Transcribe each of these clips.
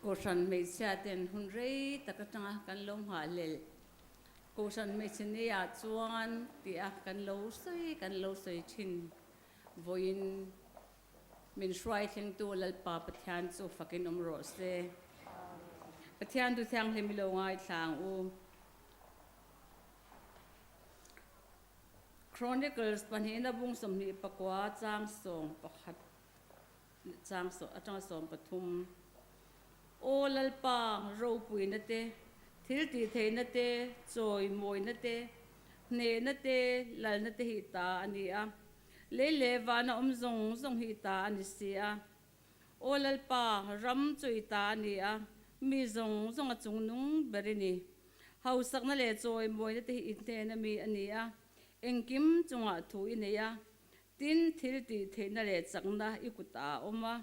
Kohhran hmeichhia ten hun rei tak atanga kan lo nghahhlelh. Kohhran hmeichhe nia chuan tih a kan lo sawi kan lo sawi thin. Vawiin min hruai thlengtu Lalpa Pathian chu fakin awm rawh se. Pathian du thianghlim i lo ngaithla ang u. Chronicles pahnihna bung 29 chang 11 chang atanga 13. Aw Lalpa, ropuina te, thil tih theihna te, chawi mawina te, hnehna te, lalna te hi ta a ni a. Lei leh vana awm zawng zawng hi ta a ni si a. Aw Lalpa, ram chu i ta a ni a, mi zawng zawng a chungnung ber i ni. Hausakna leh chawi mawina te hi i hnena mi a ni a, engkim chungah thu i nei a. Tin, thil tih theihna leh chakna i kutah a awm a,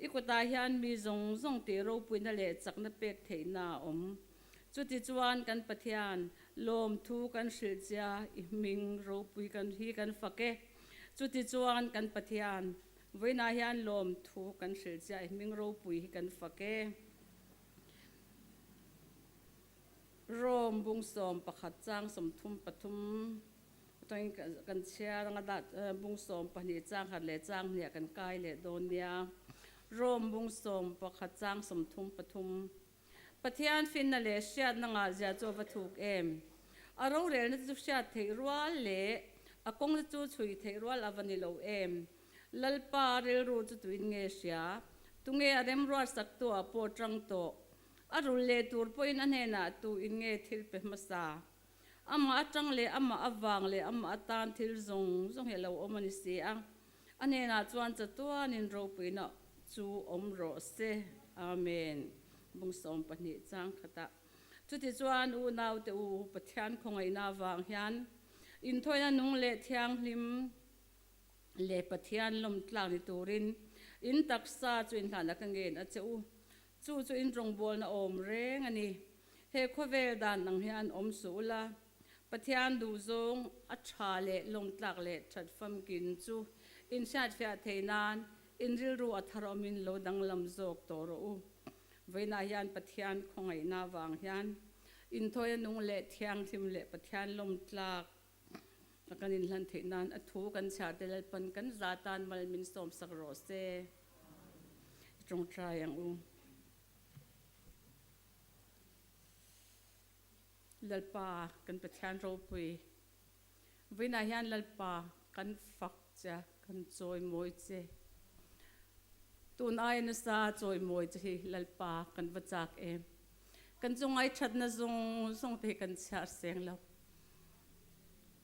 i kutah hian mi zawng zawng tih ropuina leh chakna pek theihna a awm. Chutichuan kan Pathian, lawmthu kan hrilh chia i hming ropui kan hi kan fak e. Chutichuan kan Pathian, vawiinah hian lawmthu kan hrilh chia i hming ropui hi kan fak e. Rome bung 11 chang 33 atangin kan chhiar anga dat bung 12 chang khat leh chang hniah kan kai leh dawn nia. Rome bung 11 chang 33 Pathian finna leh hriatna ngahzia chu a va thuk em? A rorelna chu hriat theih rual leh a kawngte chu chhui theih rual a va ni lo em? Lalpa rilru chu tuin nge hria? Tunge a remruatsak tu ah pawh tang tawh? A rul leh tur pawhin a hnenah tu in nge thil pe hmasa? Amah atang leh amah avang leh amah atan thil zawng zawng hi a lo awm a ni si a. A hnenah chuan chatuanin ropuina chu awm rawh se. Amen. Bung 12 chang khatah. Chutichuan unaute u, Pathian khawngaihna avang hian inthawina nung leh thianghlim leh Pathian lawmtlak ni turin in taksa chu inhlanah ka ngen a che u. Chu chu in rawngbawlna awm reng a ni. He khawvel dan ang hian awm suh ula, Pathian duhzawng a tha leh lawmtlak leh that famkin chu in hriatfiah theih nan in rilru a thar awmin lo danglam zawk tawh rawh u. Vawiinah hian Pathian khawngaihna avang hian inthawina nung leh thianghlim leh Pathian lawmtlak a kan inhlan theih nan a thu kan chhiar te Lalpan kan za tan mal min sawmsak rawh se. I tawngtai ang u. Lalpa kan Pathian ropui. Vawiinah hian Lalpa kan fak che, kan chawimawi che. Tun aia nasa chawimawi che hi Lalpa kan va chak em. Kan chu ngaithatna zawng zawng te hi kan chhiar seng lo.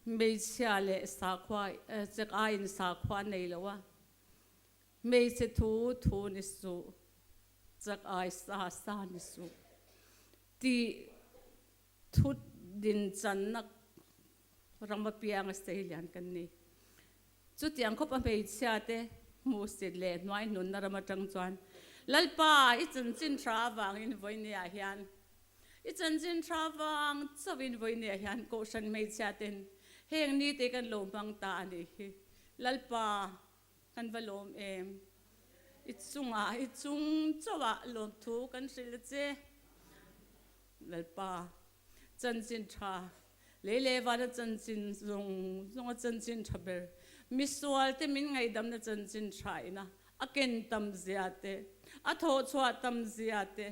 Hmeichhia leh sakhua chek aiin sakhua nei lo a. Hmeichhe thu thu ni suh, chak ai sa sa ni suh tih thu dinchanna ram apianga sei lian kan ni. Chutiang khawp a hmeichhia te hmuhsit leh hnuaihnunna ram atang chuan Lalpa i chanchin tha avangin vawinia hian i chanchin tha avang chauhin vawinia hian kohhran hmeichhia ten heng ni te kan lo hmang ta a nih hi. Lalpa kan va lawm em? I chungah i chung chauhah lawmthu kan hrilh a che. Lalpa chanchin tha lei leh vana chanchin zawng zawng a chanchin tha ber misual te min ngaihdamna chanchin tha ina a ken tam zia te a thawhchhuah tam zia te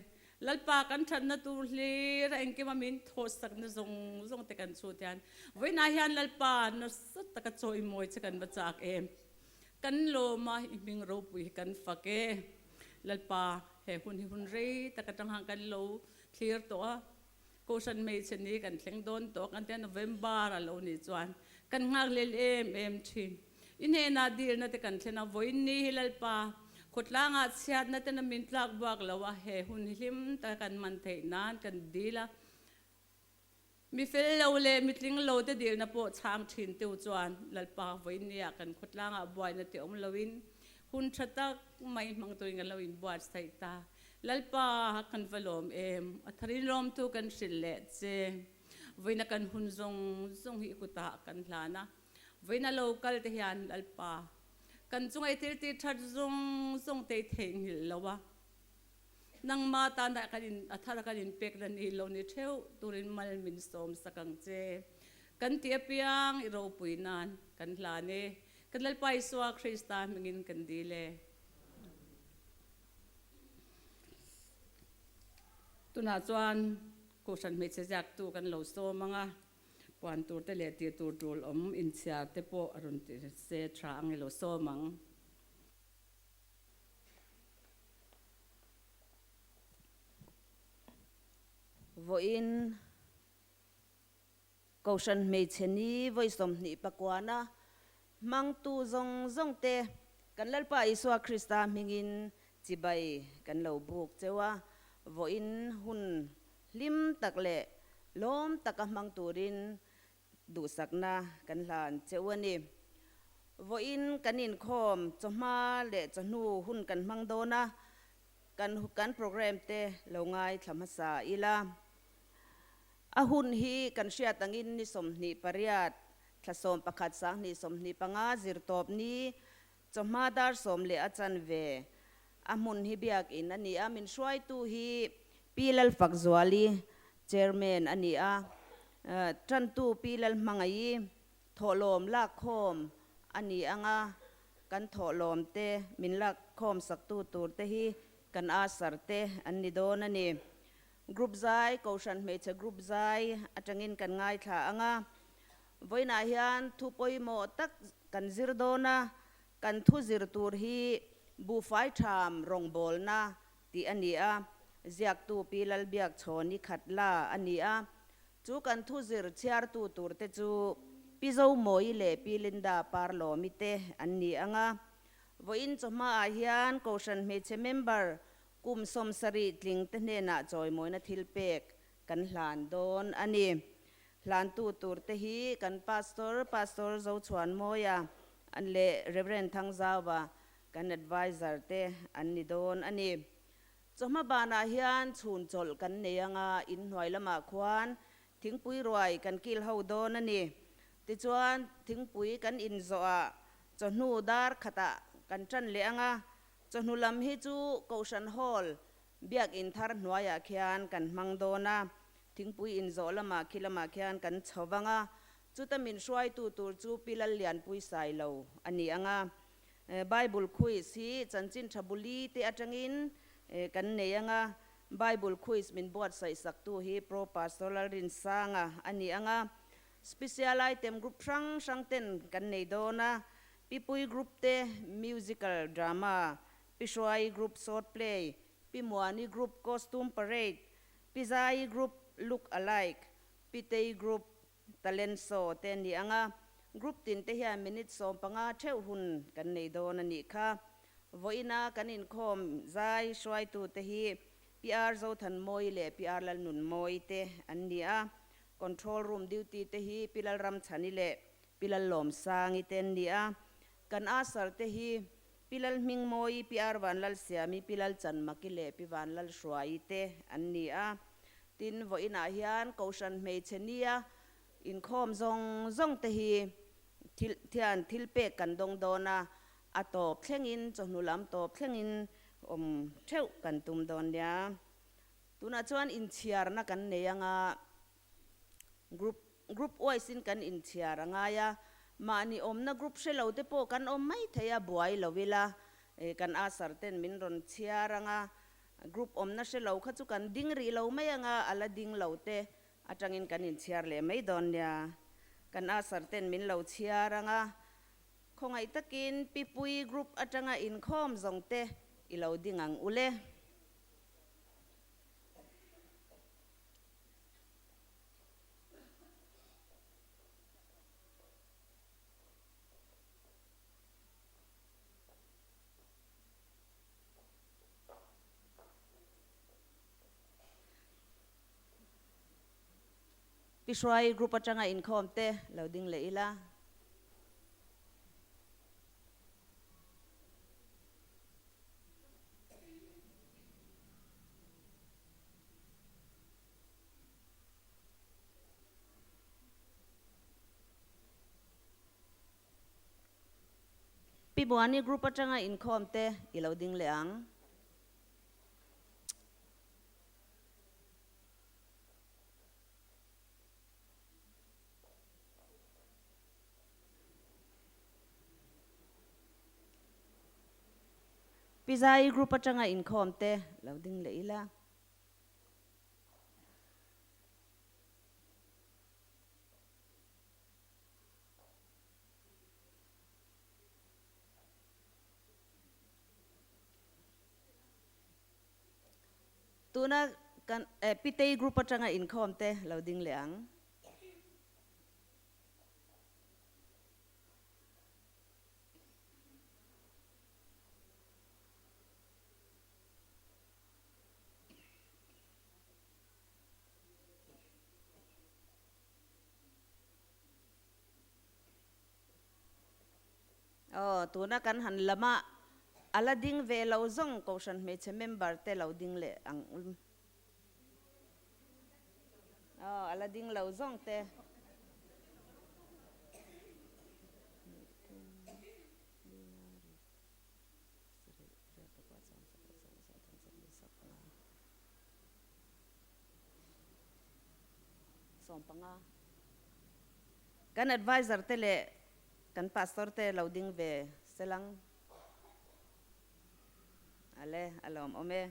Lalpa kan thatna tur hlir a engkima min thawhsakna zawng zawng te kan chhut hian vawiinah hian Lalpa nasa taka chawimawi che kan va chak em. Kan lawm a, i hming ropui hi kan fak e. Lalpa, he hun hi hun rei tak atang han kan lo thlir tawh a, Kohhran hmeichhe ni kan thleng dawn tawh kan tia November a lo nih chuan kan nghakhlel em em thin. I hnenah dilna te kan thlen a, vawiin ni hi Lalpa, khawtlangah chhiatna ten a min tlak buak lo a, he hun hi hlim taka kan man theih nan kan dil a. Mi fel lo leh mi tling lo te dilna pawh chhang thin teu chuan Lalpa vawiin nia kan khawtlangah buaina te awm loin hun tha tak mai hmang turin kan lo inbuatsaih ta. Lalpa kan va lawm em? A tharin lawmtu kan hrilh leh che. Vawiina kan hun zawng zawng hi i kutah kan hlan a. Vawiina lo kal te hian Lalpa kan chunga i thil tih that zawng zawng te i theihnghilh lo a. Nangma tana kan in a thara kan inpekna ni lo ni theuh turin mal min sawm sak ang che. Kan ti apiang i ropui nan kan hlan e. Kan Lalpa Isua Krista hmingin kan dil e. Tunah chuan Kohhran hmeichhe ziaktu kan lo sawm ang a, puan tur te leh tih tur tul awm inchhiar te pawh a rawn ti se tha ang i lo sawm ang. Vawiin Kohhran hmeichhe ni vawi 20 pakuana hmangtu zawng zawng te kan Lalpa Isua Krista hmingin chibai kan lo buk cheu a, vawiin hun hlim tak leh lawm taka hmang turin duhsakna kan hlan cheu a ni. Vawiin kan inkhawm chawhma leh chawhnu hun kan hmang dawn a, kan kan programme te lo ngaithla hmasa ila. A hun hi kan hriat angin ni 28, thla 11 2025 zirtawp ni chawhma dar 10:15 a hmun hi biakin a ni a, min hruaitu hi Pi Lalfakzuali, Chairman a ni a, tantu Pi Lalhmangaih thawhlawm lakkhawm a ni ang a, kan thawhlawm te min lakkhawm saktu tur te hi kan asar te an ni dawn a ni. Group zai, Kohhran hmeichhe group zai atangin kan ngaithla ang a, vawiinah hian thu pawimawh tak kan zir dawn a, kan thu zir tur hi buhfai tham rawngbawlna tih a ni a, ziaktu Pi Lalbiakchhawni Khatla a ni a, chu kan thu zir chhiartu turte chu Pi Zomawi leh Pi Linda Parlawmi te an ni ang a, vawiin chawhmaah hian Kohhran hmeichhe member Kum 70 tling te hnenah chawimawina thil pek kan hlan dawn a ni. Hlantu tur te hi kan Pastor, Pastor Zochhuanmawia leh Rev. Thangzauva kan adviser te an ni dawn a ni. Chawhma banah hian chhun chawlh kan nei anga inhnuai lamah khuan thingpui ruai kan kil ho dawn a ni. Tichuan thingpui kan inzawhah chawhnu dar khatah kan tan leh anga Chawhnu lam hi chu Kohhran Hall, Biakinn thar hnuaiah khian kan hmang dawn a, thingpui inzawh lamah khi lamah khian kan chho vang a, chuta min hruaitu tur chu Pi Lallianpui Sailo a ni ang a. Bible quiz hi chanchin tha buli te atangin kan nei ang a, Bible quiz min buatsaih saktu hi Pro Pastor Lalrinsanga a ni ang a. Special item group hrang hrang ten kan nei dawn a, Pi Pui Group te Musical Drama, Pi Hruai Group Sword Play, Pi Muani Group Costume Parade, Pi Zai Group Look Alike, Pi Tei Group Talent Show te a ni ang a, group tin te hian minute 15 theuh hun kan nei dawn a nih kha. Vawiina kan inkhawm zai hruaitu te hi Pi R Zothanmawii leh Pi R Lalnunmawii te an ni a, Control Room duty te hi Pi Lalramchhani leh Pi Lallawmsangi te an ni a, kan Asar te hi Pi Lalhmingmawii, Pi Ar Vanlalsiami, Pi Lalchanmaki leh Pi Vanlalhruaii te an ni a. Tin, vawiinah hian Kohhran hmeichhe nia inkhawm zawng zawng te hi thil thian thil pek kan dawng dawn a, a tawp thlengin, chawhnu lam tawp thlengin awm theuh kan tum dawn nia. Tunah chuan inchhiarna kan nei anga group Group wise in kan inchhiar a ngai a, mahni awmna group hre lo te pawh kan awm mai thei a, buai lo ila kan asar ten min rawn chhiar ang a, group awmna hre lo kha chu kan ding rih lo mai ang a, a la ding lo te atangin kan inchhiar leh mai dawn nia. Kan asar ten min lo chhiar ang a, khawngaih takin Pipui group atanga inkhawm zawng te i lo ding ang ule. Pi Hruai group atanga inkhawm te lo ding leh ila. Pi Buani group atanga inkhawm te i lo ding leh ang. Pi Zaii group atanga inkhawm te lo ding leh ila. Tuna kan Pitei group atanga inkhawm te lo ding leh ang. Aw, tuna kan han lama a la ding ve lo zawng Kohhran hmeichhe member te lo ding leh ang u. Aw, a la ding lo zawng te. Kan advisor te leh kan pastor te lo ding ve selang ale a lawm awm e.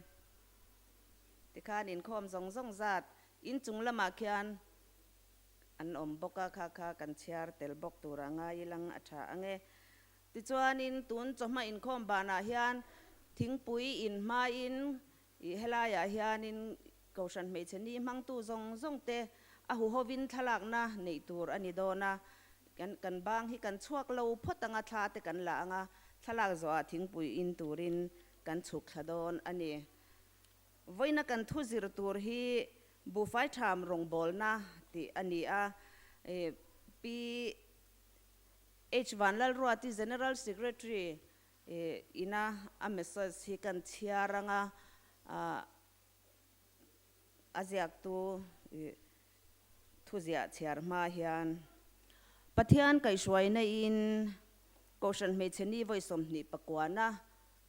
Tikhan inkhawm zawng zawng zat inchung lamah khian an awm bawk a, kha kha kan chhiar tel bawk tur a ngai ilang a tha ang e. Tichuanin tun chawhma inkhawm banah hian thingpui inhmain Ih helaiah hianin Kohhran hmeichhe ni hmangtu zawng zawng te a huhovin thlalakna neih tur a ni dawn a, kan kan bang hi kan chhuak lo phawt anga thla te kan la anga thlalak zawhah thingpui in turin kan chhuk thla dawn a ni. Vawiina kan thu zir tur hi buhfai tham rawngbawlna tih a ni a, Pi H Vanlalruati General Secretary Ina a message hi kan chhiar anga a ziaktu thuziah chhiar hma hian Pathian kaihhruaina in Kohhran hmeichhe ni vawi 29na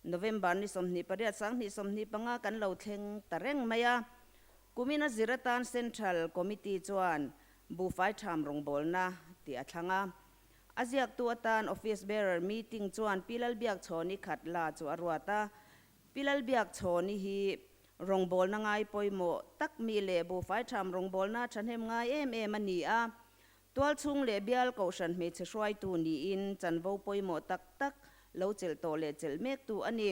November ni 28 2025 kan lo thleng ta reng mai a. Kumina zir atan Central Committee chuan buhfai tham rawngbawlna tih a thlang a. A ziaktu atan Office Bearer Meeting chuan Pi Lalbiakchhawni khat la chu a ruat a. Pi Lalbiakchhawni hi rawngbawlna ngai pawimawh tak mi leh buhfai tham rawngbawlna thahnem ngai em em a ni a. Tualchhung leh bial kohhran hmeichhe hruaitu niin chanvo pawimawh tak tak lo chelh tawh leh chelh mektu a ni.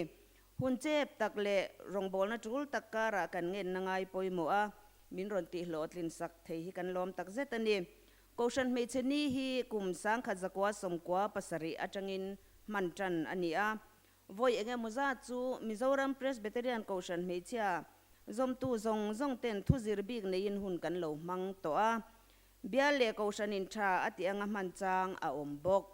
Hun chep tak leh rawngbawlna tul tak karah kan ngenna ngai pawimawh a, min rawn tihhlawhtlin sak thei hi kan lawm takzet a ni. Kohhran hmeichhe ni hi kum 1997 atangin hman tan a ni a. Vawi eng emaw zat chu Mizoram Presbyterian Kohhran hmeichhia zawmtu zawng zawng ten thu zir bik neiin hun kan lo hmang tawh a. Bial leh Kohhranin tha a tih anga hman chang a awm bawk.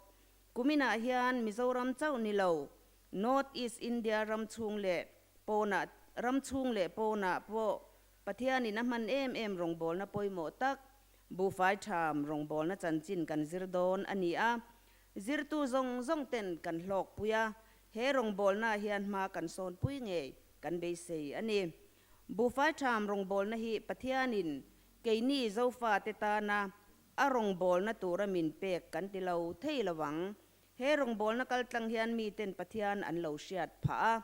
Kuminah hian Mizoram chauh ni lo, North East India ram chhung leh pawnah ram chhung leh pawnah pawh Pathianin a hman em em rawngbawlna pawimawh tak Buhfai tham rawngbawlna chanchin kan zir dawn a ni a, zirtu zawng zawng ten kan hlawkpui a, he rawngbawlna hian hma kan sawnpui ngei kan beisei a ni. Buhfai tham rawngbawlna hi Pathianin keini Zofate tana a rawngbawlna tura min pek kan ti lo thei lo ang. He rawngbawlna kaltlang hian miten Pathian an lo hriat phah a,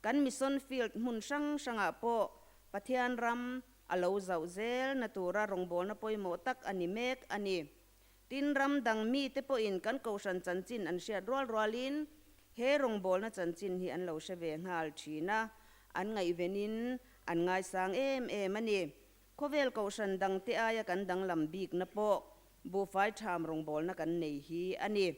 kan mission field hmun hrang hrangah pawh Pathian ram a lo zauh zel na tura rawngbawlna pawimawh tak a ni mek a ni. Tin, ram dang mite pawhin kan kohhran chanchin an hriat rual rualin he rawngbawlna chanchin hi an lo hre ve nghal thin a, an ngaihvenin an ngaisang em em a ni. Khawvel kohhran dangte aia kan danglam bikna pawh buhfai tham rawngbawlna kan nei hi a ni.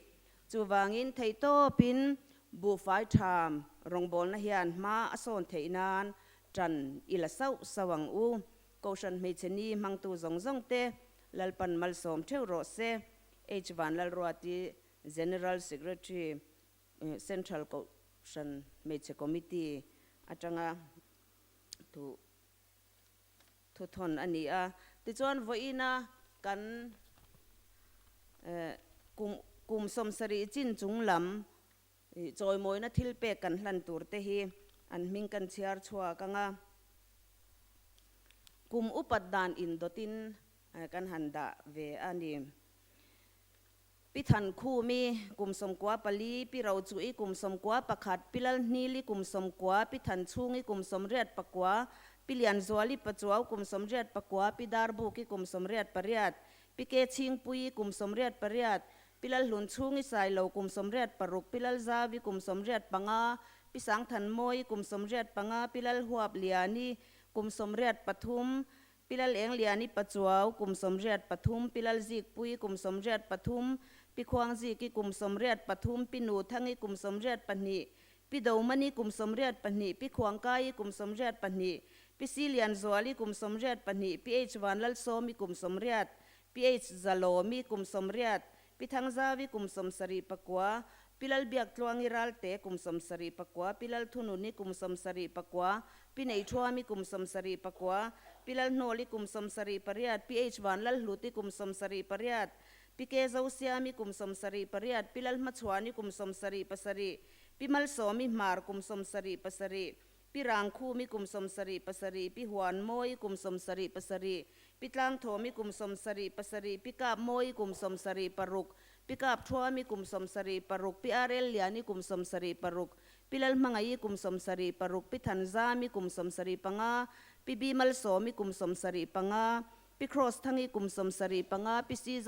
Chuvangin theihtawpin buhfai tham rawngbawlna hian hma a sawn theih nan ṭan i la sauh sauh ang u. Kohhran hmeichhe ni hmangtu zawng zawng te Lalpan malsawm theuh rawh se. H Vanlalruati, General Secretary, Central Kohhran Hmeichhe Committee atanga thu. Thuthawn a ni a. Tichuan vawiina kan kum kum 70 chin chung lam chawimawina thil pek kan hlan tur te hi an hming kan chhiar chhuak ang a. Kum upat dan indawtin kan han dah ve a ni. Pi Thankhumi, kum 94, Pi Rochuhi, kum 91, Pi Lalhnili, kum 90, Pi Thanchhungi, kum 89, Pi Lianzuali Pachuau, kum 89, Pi Darbuki, kum 88, Pi Ke Chhingpuii, kum 88, Pi Lalhlunchhungi Sailo, kum 86, Pi Lalzavi, kum 85, Pi Sangthanmawii, kum 85, Pi Lalhuap Liani, kum 83, Pi Lalengliani Pachuau, kum 83, Pi Lalzikpuii, kum 83, Pi Khuangziki, kum 83, Pi Nuthangi, kum 82, Pi Domani, kum 82, Pi Khuangkaii, kum 82, Pi Silianzuali, kum 82, Pi H Vanlalsawmi, kum 80, Pi H Zalawmi, kum 80, Pi Thangzavi, kum 79, Pi Lalbiaktluangi Ralte, kum 79, Pi Lalthununi, kum 79, Pi Neithuami, kum 79, Pi Lalhnawli, kum 78, Pi H Vanlalhluti, kum 78, Pi Ke Zosiami, kum 78, Pi Lalhmachhuani, kum 77, Pi Malsawmi Hmar, kum 77, Pi Rangkhumi, kum 77, Pi Huanmawi, kum 77, Pi Tlangthawmi, kum 77, Pi Kapmawi, kum 76, Pi Kapthuami, kum 76, Pi RL Liani, kum 76, Pi Lalhmangaii, kum 76, Pi Thanzami, kum 75, Pi B Malsawmi, kum 75, Pi Cross Thangi, kum 75, Pi C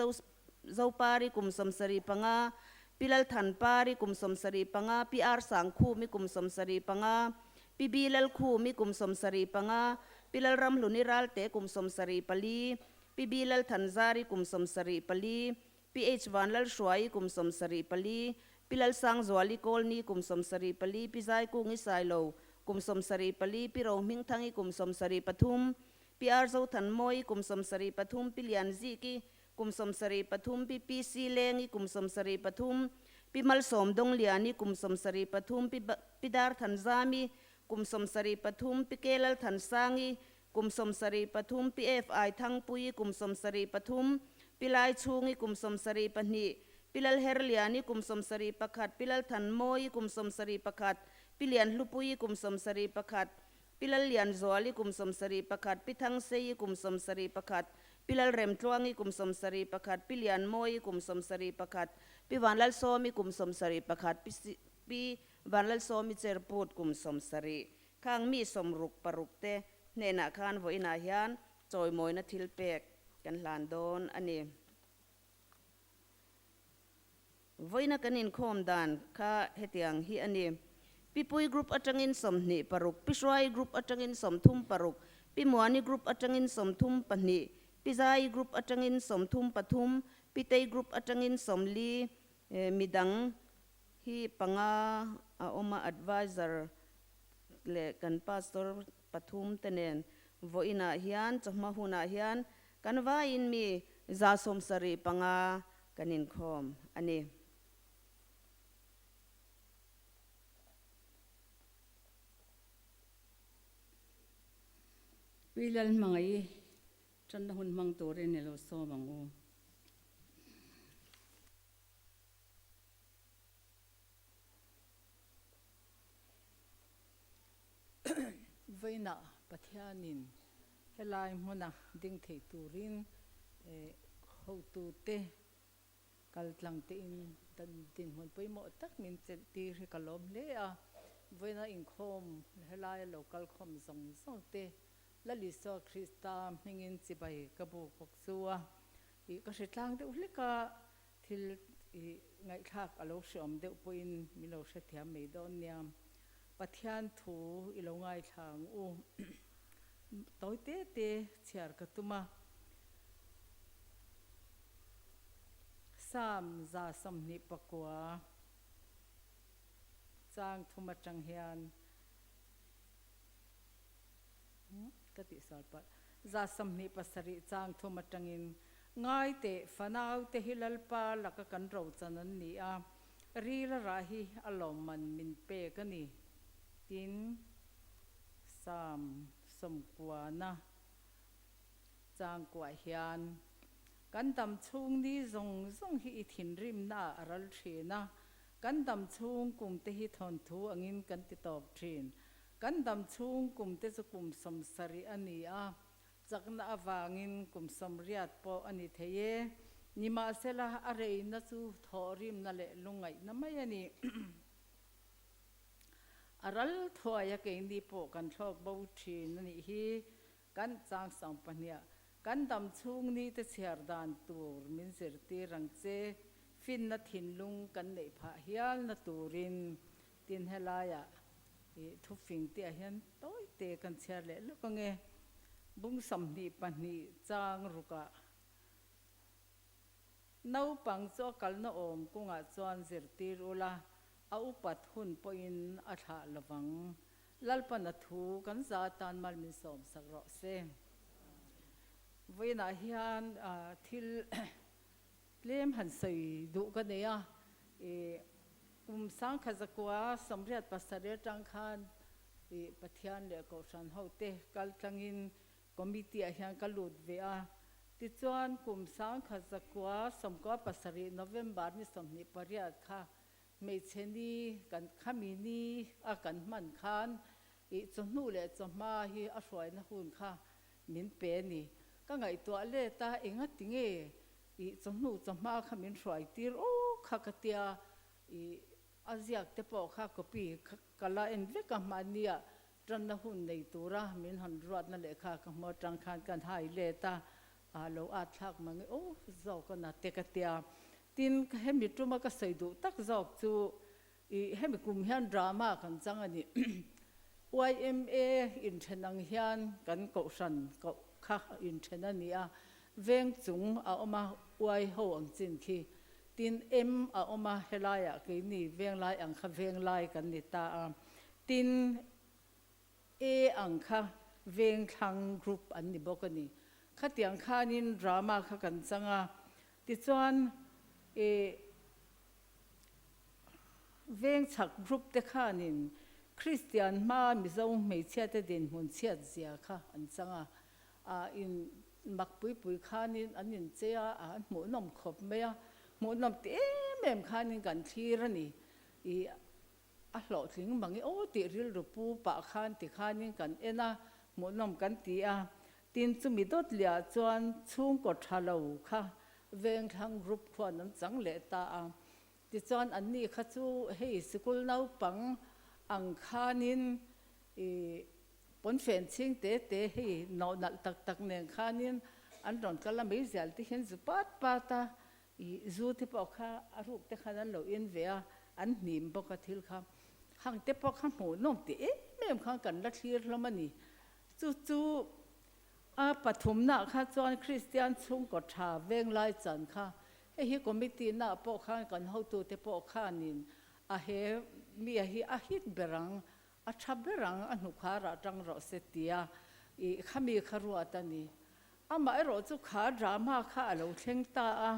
Zopari, kum 75, Pi Lalthanpari, kum 75, Pi R Sangkhumi, kum 75, Pi B Lalkhumi, kum 75, Pi Lalramhluni Ralte, kum 74, Pi B Lalthanzari, kum 74, Pi H Vanlalhruaii, kum 74, Pi Lalsangzuali Kawlni, kum 74, Pi Zaikungi Sailo, kum 74, Pi Rohmingthangi, kum 73, Pi R Zothanmawii, kum 73, Pi Lianziki, kum 73, Pi PC Lengi, kum 73, Pi Malsawmdawngliani, kum 73, Pi Pi Darthanzami, kum 73, Pi K Lalthansangi, kum 73, Pi FI Thangpuii, kum 73, Pi Laichhungi, kum 72, Pi Lalherliani, kum 71, Pi Lalthanmawii, kum 71, Pi Lianhlupuii, kum 71, Pi Lallianzuali, kum 71, Pi Thangseii, kum 71, Pi Lalremtluangi, kum 71, Pi Lianmawii, kum 71, Pi Vanlalsawmi, kum 71, Pi Pi Vanlalsawmi Cherput, kum 70. Khang mi 66 te hnenah khan vawiinah hian chawimawina thil pek kan hlan dawn a ni. Vawiina kan inkhawm dan kha hetiang hi a ni. Pi Pui Group atangin 26, Pi Hruai Group atangin 36, Pi Muani Group atangin 32, Pi Zai Group atangin 33, Pi Tei Group atangin 40, Midang hi panga a awm a, advisor leh kan pastor pathum te nen vawiinah hian chawhma hunah hian kan vaiin mi 75 kan inkhawm a ni. Pi Lalhmangaih Ṭanna hun hmang turin i lo sawm ang u. Vawiinah Pathianin helai hmuna ding thei turin hotute kal tlang tein dinhmun pawimawh tak min chelh tir hi ka lawm hle a. Vawiina inkhawm helaia lo kal khawm zawng zawng te Lal Isua Krista hmingin chibai ka buk bawk chu a, ih ka hre tlang deuh hlek a, thil ih ngaihthlak a lo hreawm deuh pawhin min lo hrethiam mai dawn nia. Pathian thu i lo ngaithla ang u. Tawi te te chhiar ka tum a. Psalm 129 chang thum atang hian. Ka tih sual palh. 27 chang thum atangin, Ngai teh, fanau te hi Lalpa laka kan rochan an ni a, ril a rah hi a lawmman min pek a ni. Tin, Psalm sawmkuana chang kuah hian, Kan dam chhung ni zawng zawng hi i thinrimna ah a ral thin a, kan dam chhung kum te hi thawnthu angin kan ti tawp thin. Kan dam chhung kum te chu kum 70 a ni a, chakna avangin kum 80 pawh a ni thei e. Nimahsela, a reina chu thawhrimna leh lungngaihna mai a ni. A ral thuaia keini pawh kan thlawk bo thin a nih hi. Kan chang sang pahniha kan dam chhung nite chhiar dan tur min zirtir ang che, finna thinlung kan neih phah hialna turin tin helaiah i thufing tihah hian tawi te kan chhiar leh lawk ange. Bung 22 chang rukah naupang chu a kalna awm kungah chuan zirtir ula, a upat hun pawhin a thlah lovang. Lalpan a thu kan za atan mal min sawm sak rawh se. Vawiinah hian thil tlem han sawi duh ka nei a, i kum sangkhat zakua 87 atang khan i Pathian leh Kohhran hote kal tlangin committee ah hian ka lut ve a, tichuan kum 1997 November ni 28 kha Hmeichhe ni kan khami ni a kan hman khan ih chawhnu leh chawhma hi a hruaina hun kha min pe a ni. Ka ngaihtuah let a, enga tinge ih chawhnu chawhma kha min hruai tir aw kha ka tia ih a ziak te pawh kha copy kha ka la en vek a mahnia tanna hun nei tura min han ruatna lehkha ka hmu atang khan kan hai let a, a lo at thlak mang e aw zawk a na te ka tia. Tin, hemi tuma ka sawi duh tak zawk chu ih hemi kum hian drama kan chang a ni. YMA inthen ang hian kan kohhran koh kha inthen a ni a, veng chung a awm a Y ho ang chin khi. Tin, M a awm a, helaiah keini venglai ang kha venglai kan ni ta a. Tin, A ang kha vengthlang group an ni bawk a ni. Khatiang khanin drama kha kan chang a, tichuan e vengchhak group te khanin Kristian hma Mizo hmeichhiate dinhmun chhiat zia kha an chang a, a in mak pui pui khanin an inchei a, an hmuhnawm khawp mai a, hmuhnawm ti em em khanin kan thlir a ni. I A hlawhtling mang i aw tih rilru pu pah khan ti khanin kan en a, hmuhnawm kan ti a. Tin, chumi dawt liah chuan chhungkaw tha lo kha Vengthlang group khuan an chang leh ta a. Tichuan anni kha chu hei sikul naupang ang khanin i pawnfen chhing te te hei nawh nalh tak tak nen khanin an rawn kal a, meizial te hian zu pat pat a. I zu te pawh kha a ruk te khan an lo in ve a, an hnim bawk a thil kha. Hang te pawh kha hmuhnawm ti em em khan kan la thlir hlawm a ni. Chu chu a pathumnaah kha chuan Kristian chhungkaw tha venglai chan kha hei hi committee naah pawh khan kan hotute pawh khanin a he mi a hi a hit ber ang, a tha ber ang, a hnukharah tang rawh se tia i khami kha ruat a ni. Amaherawh chu kha drama kha a lo thleng ta a,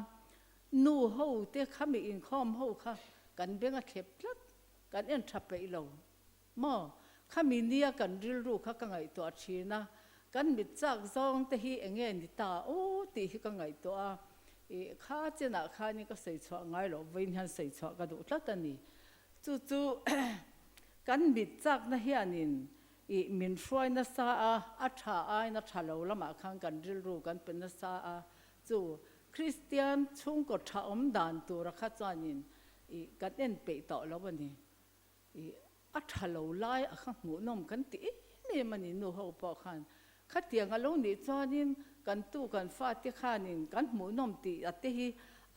nu ho te kha mi inkhawm ho kha kan beng a thlep tlat, kan en tha peih lo maw? Khami nia kan rilru kha ka ngaihtuah thin a, kan mit chak zawng te hi enge ni ta aw tih hi ka ngaihtuah a, ih kha chenah khanin ka sawi chhuah ngai loh vawiin hian sawi chhuah ka duh tlat a ni. Chu chu kan mit chakna hianin Ih, min hruai nasa a, a tha aiin a tha lo lamah khan kan rilru kan pe nasa a, chu Kristian chhungkaw tha awm dan tura kha chuanin ih kan en peih tawh lo a ni. Ih, a tha lo lai a kha hmuhnawm kan ti em em a ni nu ho pawh khan. Khatiang a lo nih chuanin kan tu kan fate khanin kan hmuhnawm tih a te hi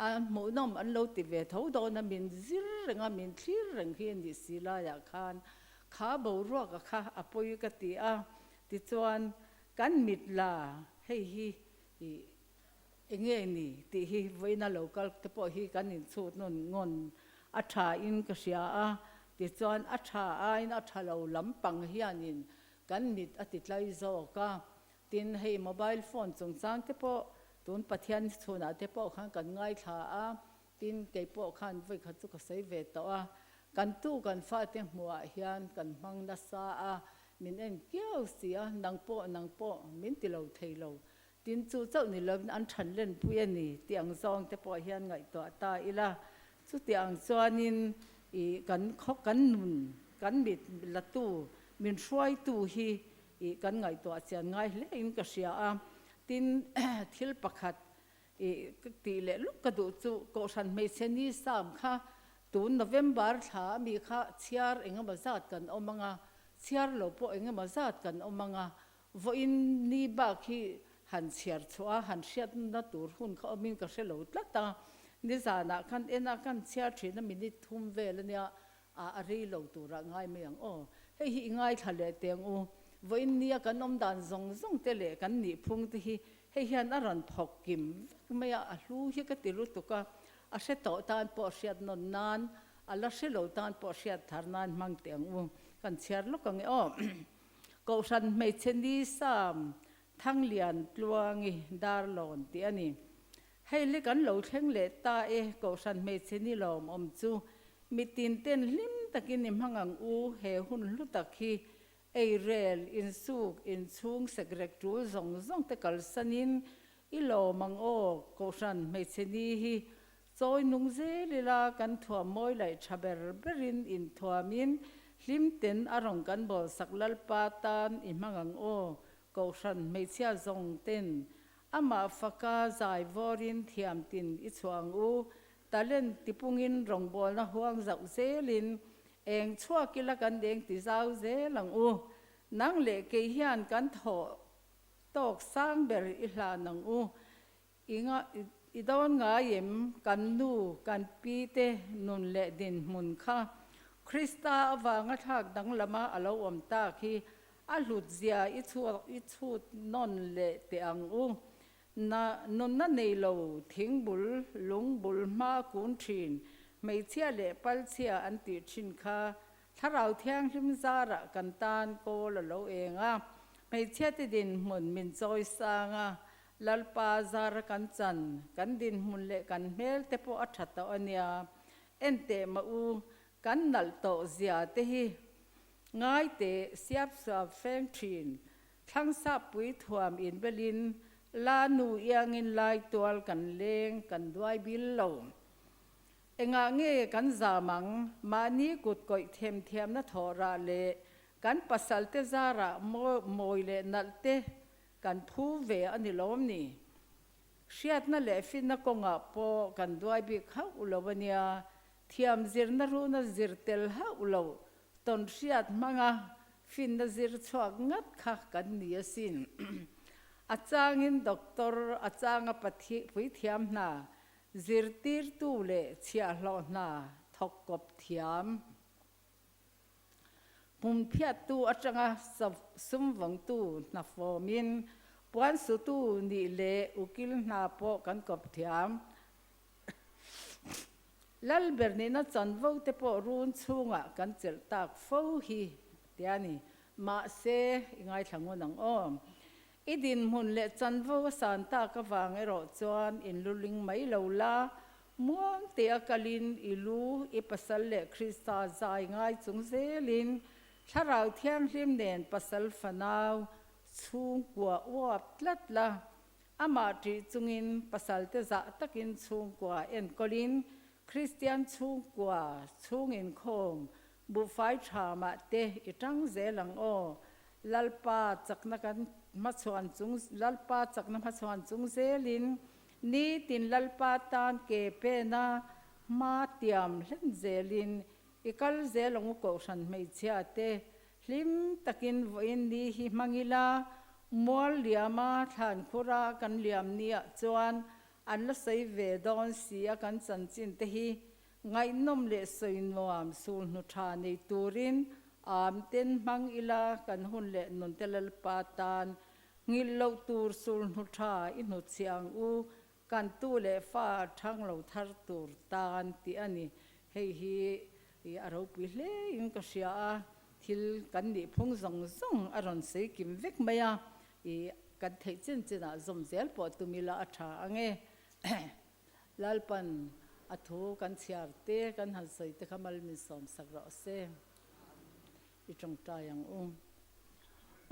a hmuhnawm an lo ti ve tho dawn a, min zir reng a, min thlir reng hi a nih si laiah khan Kha boruaka kha a pawi ka ti a, tichuan kan mit la hei hi ih enge ni tih hi vawiina lo kal te pawh hi kan inchhut nawn ngawn a tha in ka hria a, tichuan a tha aiin a tha lo lampang hianin kan mit a ti tlai zawk a, tin hei mobile phone chungchang te pawh tun Pathian chhunah te pawh khan kan ngaithla a, Tin, kei pawh khan vawi khat chu ka sawi ve tawh a, kan tu kan fate hmuhah hian kan hmang nasa a, min en kiau si a, nang pawh nang pawh min ti lo thei lo. Tin, chu chauh ni lovin an than lenpui a ni tih ang zawng te pawh hian ngaihtuah ta ila, chutiang chuanin i kan khaw kan nun kan mit latu min hruaitu hi i kan ngaihtuah chian ngai hle in ka hria a. Tin, thil pakhat. I tih leh luk ka duh chu Kohhran hmeichhe ni sam kha tun November thla a mi kha chhiar engemaw zat kan awm ang a, chhiar lo pawh engemaw zat kan awm ang a, vawiin ni bak hi han chhiar chhuah a, han hriatna tur hun kha awmin ka hre lo tlat a, nizanah khan en a kan chhiar thin a minute thum vel a nia, a a rei lo turah ngai mai ang aw. Hei hi i ngaithla leh teh ang u. Vawiin nia kan awm dan zawng zawng te leh kan nihphung te hi hei hian a rawn phawk kim vek mai a, a hlu hi ka ti lutuk a, a hre tawh tan pawh hriat nawn nan, a la hre lo tan pawh hriat thar nan hmang teh ang u. Kan chhiar lawk ang e aw. Kohhran hmeichhe ni Sam Thanglian Tluangi Darlawn tih a ni. Hei le kan lo thleng leh ta e, Kohhran hmeichhe ni lawmawm chu mitin ten hlim takin i hmang ang u, he hun hlu tak hi eirel, insuk, inchhung, sekrek tul zawng zawng te kalsanin i lawm ang aw, Kohhran hmeichhe ni hi chawi nung zel ila kan thuam mawi laih tha ber berin inthuamin hlim ten a rawn kan bawlsak Lalpa tan i hmang ang aw, Kohhran hmeichhia zawng ten Amah faka zai vawrin thiam tin i chhuah ang u, talent tipungin rawngbawlna huang zauh zelin eng chhuak ila kan deng ti zau zel ang u. Nang leh kei hian kan thawh tawk sang ber i hlan ang u. I i dawn ngai em kan nu, kan pi te nun leh dinhmun kha Krista avanga thlak danglama a lo awm tak hi A hlut zia i chhuak i chhut nawn leh teh ang u. Na nunna nei lo thing bul, lung bul hma kun thin, hmeichhia leh palchhia an tih thin kha Thlarau Thianghlim zarah kan tan kawl a lo eng a, hmeichhia te dinhmun min chawi sang a, Lalpa zara kan chan, kan dinhmun leh kan hmel te pawh a tha tawh a nia. En teh mah u, kan nalh tawh zia te hi Ngai teh, siap suap feng thin, thlang sap pui thuam inbelin, la nu iangin lai tual kan leng kan duai bil lo. Engah nge kan zam ang, mahni kut kawih them thiamna thawh rah leh kan pasal te zarah mawi leh nalh te kan phu ve a ni lawm ni? Hriatna leh finna kawngah pawh kan duai bik hauh lo a nia, thiam zirna runa zir tel hauh lo Tawnhriat hmanga finna zir chhuak ngat kha kan ni asin. A changin doctor, a changa puithiam hna, zirtirtu leh chhiahhlawh hna thawk kawp thiam. Hmunphiattu atanga sumvawngtu hna fawmin puansutu nih leh ukil hna pawh kan kawp thiam. Lalber nihna chanvo te pawh run chhungah kan chelh tak fo hi tia ni. Mahse, i ngaithla ngun ang aw. I dinhmun leh chanvo a san tak avang erawh chuan in luling mai lo la, muang tea kalin i lu, i pasal leh Krista zai ngai chung zelin Thlarau Thianghlim nen pasal fanau chhungkua uap tlat la, Amah ṭih chungin pasalte zah takin chhungkua enkawlin Kristian chhungkua chhung inkhawm buhfai ṭha mah te i ṭang zel ang aw. Lalpa chakna kan hmachhuan chung Lalpa chakna hmachhuan chung zelin nitin Lalpa tan ke pena hma tiam hlen zelin i kal zel ang u Kohhran hmeichhia te Hlim takin vawiin ni hi hmang ila, mual liama thlan khura kan liam niah chuan an la sawi ve dawn si a kan chanchin te hi ngaihnawm leh sawi nuam sulhnu tha nei turin am ten hmang ila kan hun leh nun te Lalpa tan nghilh loh tur sulhnu tha i hnutchhiah ang u Kan tu leh fa thang lo thar tur tan tih a ni. Hei hi a ropui hle in ka hria a, thil kan nih phung zawng zawng a rawn sawi kim vek mai a, i kan theih chin chinah zawm zel pawh tum ila a tha ang e. Lalpan a thu kan chhiar te kan han sawi te kha mal min sawm sak rawh se. I tawngtai ang u.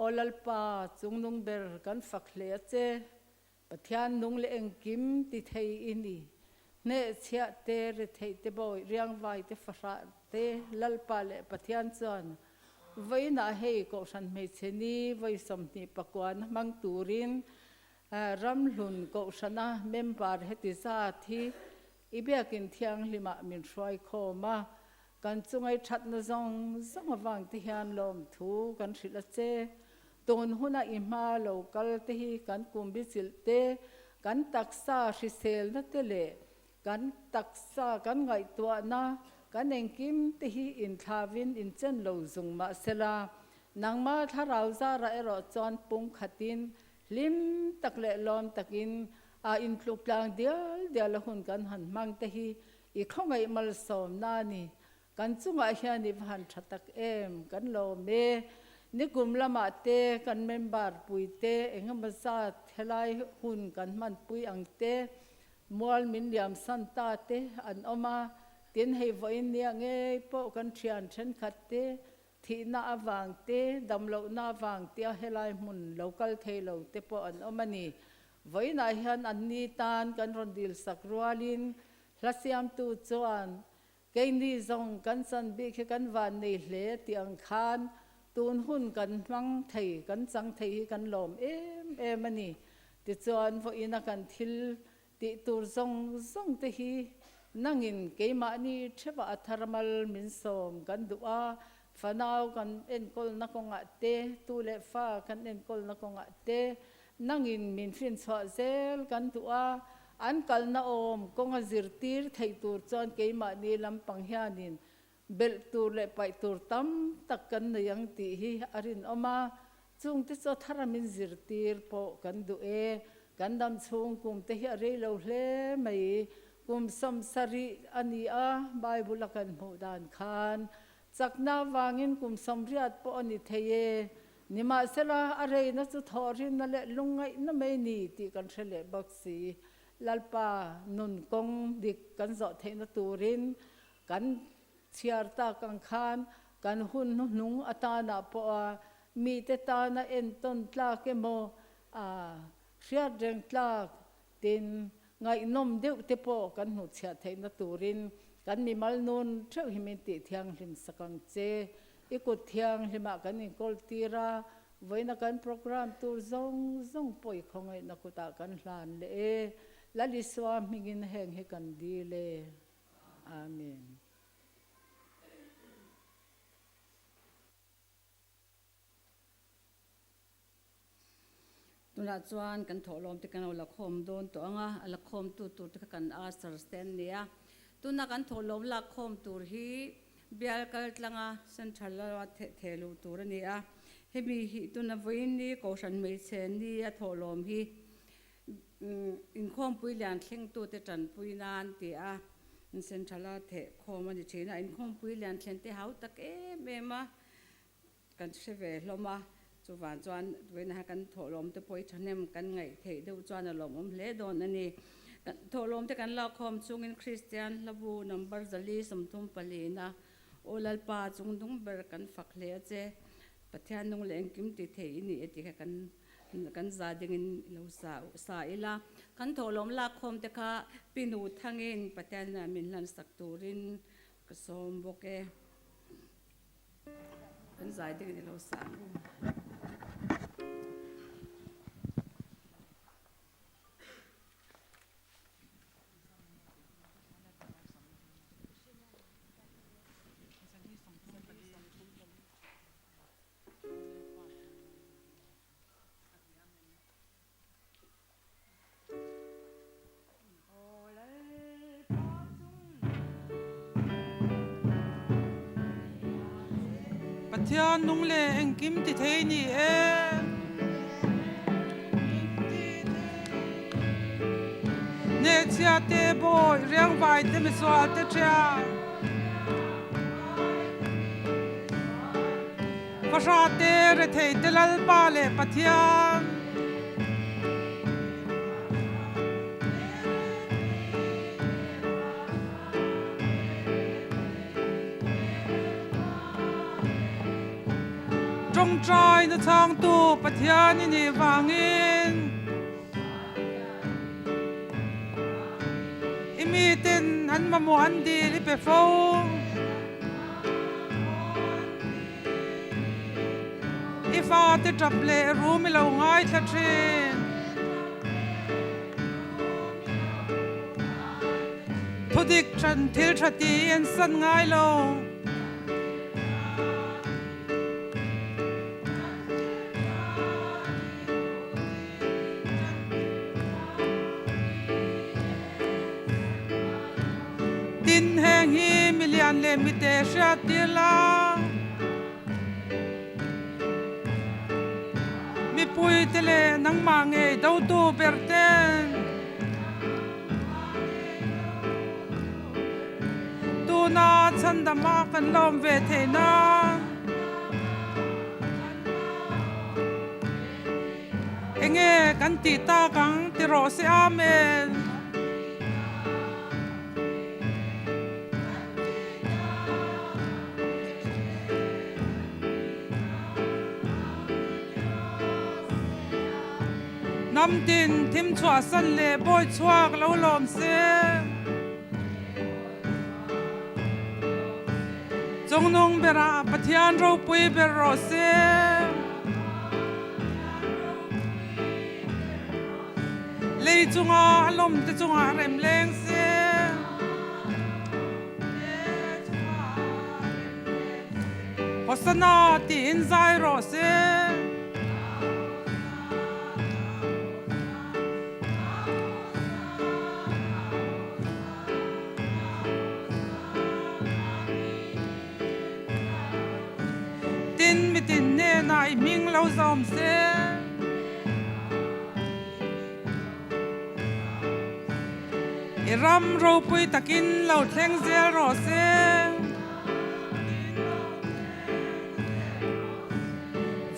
Aw Lalpa, chungnung ber kan fak hle a che. Pathian nung leh engkim ti thei i ni. Hnehchhiah te, retheih te bawi, riangvai te, fahrah te, Lalpa leh Pathian chuan vawiinah hei Kohhran hmeichhe ni vawi 29 hmang turin Ramhlun Kohhrana member heti zat hi i biakin thianghlimah min hruai khawm a, kan chungai thatna zawng zawng avang te hian lawmthu kan hrilh a che. Tun huna i hma lo kal te hi kan kum bichilh te, kan taksa hriselna te leh Kan taksa, kan ngaihtuahna, kan engkim te hi inthlauin inchen lo zung mah sela, nangma thlarau zarah erawh chuan pumkhatin hlim tak leh lawm takin a intluk tlang dial dial a hun kan han hmang te hi i khawngaih malsawmna a ni. Kan chungah hian i va han tha tak em, kan lawm e. Nikum lamah te kan member pui te engemaw zat helai hun kan hmanpui ang te, mual min liam san ta te an awm a, tin hei vawiin nia ngei pawh kan thian thenkhat te thihna avang te, damlohna avang tia helai hmun lo kal thei lo te pawh an awm a ni. Vawiinah hian an ni tan kan rawn dilsak rualin hla siamtu chuan Keini zawng kan chan bik hi kan van nei hle tih ang khan tun hun kan hmang thei, kan chang thei hi kan lawm em em a ni. Tichuan vawiina kan thil tih tur zawng zawng te hi nangin keimahni theuhah a tharmal min sawm kan duh a, fanau kan enkawlna kawngah te, tu leh fa kan enkawlna kawngah te, Nangin min hrinchhuah zel kan duh a, an kalna awm kawnga zirtir theih tur chuan keimahni lampang hianin belh tur leh paih tur tam tak kan nei ang tih hi a rinawm a, chungte chu a thara min zirtir pawh kan duh e. Kan dam chhung kum te hi a rei lo hle mai, kum 70 a ni a, Bible a kan hmuh dan khan chakna avangin kum 80 pawh a ni thei e. Nimahsela, a reina chu thawhrimna leh lungngaihna mai ni tih kan hre leh bawk si. Lalpa nun kawng dik kan zawh theihna turin kan chhiar tak ang khan kan hun hnuhnung atanah pawha mite tana entawn tlak emaw a hriat reng tlak tin ngaihnawm deuh te pawh kan hnuchhiah theihna turin kan mimal nun theuh hi min tih thianghlim sak ang che. I kut thianghlimah kan inkawl tir a, vawiina kan program tur zawng zawng pawh i khawngaihna kutah kan hlan leh e. Lal Isua hmingin heng hi kan dil e. Amen. Tunah chuan kan thawhlawm te kan lo la khawm dawn tawh ang a, a la khawmtu tur te kha kan usher te an ni a. Tuna kan thawhlawm lak khawm tur hi bial kal tlanga central lama theh luh tur a ni a. Hemi hi tuna vawiin ni Kohhran hmeichhe ni a thawhlawm hi inkhawmpui lian thlengtute tanpui nan ti a central a theh khawm a ni thin a. Inkhawmpui lian thlen te hau tak em em a. Kan hre ve hlawm a, chuvang chuan vawiin ah kan thawhlawm te pawh hi thahnem kan ngaih theih deuh chuan a lawmawm hle dawn a ni. Kan thawhlawm te kan lakkhawm chungin Kristian hlabu number 434 Aw Lalpa chung dung ber kan fak hle a che, Pathian nung leh engkim ti thei i ni e tih kha kan kan za dingin lo sa sa ila. Kan thawhlawm lakkhawm te kha Pinu thangin Pathian hnenah min hlansak turin ka sawm bawk e. Kan zai ding a ni lo sa ang u. Pathian nung le engkim ti thei ni e. Ne chia te bawi riangvai te misual te ṭhian. Fahra te rethei te Lalpa le Pathian. Ṭawngṭai na chhangtu Pathian i nih vangin i miten an mamawh an dil i pe fo. I fate ṭap leh rum i lo ngaithla ṭhin. Thudik than thil tha ti en san ngai lo. Tin heng hi milian leh mite hriat tir la. Mipuite leh nangmah ngei dotu ber ten. Tuna chhandama kan lawm ve theih nan. Enge kan tih tak ang ti rawh se Amen. Hnam tin thim chhuahsan leh bawi chhuak lo lawm se. Chungnung berah Pathian ropui ber rawh se. Lei chunga a lawm te chungah rem leng se. Hosanna tiin zai rawh se. Tin mitin hnenah i hming lo zawm se. I ram ropui takin lo thleng zel rawh se.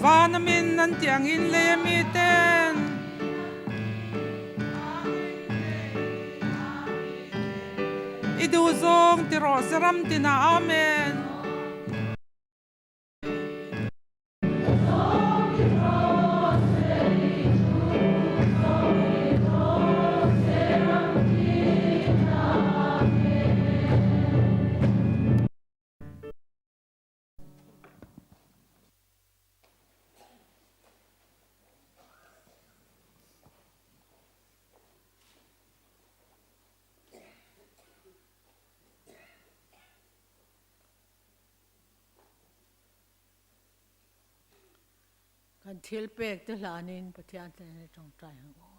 Van amin an tih angin lei ami ten. I duh zawng ti rawh se ram tinah Amen. Kan thil pek te hlanin Pathian hnenah i tawngtai ang u.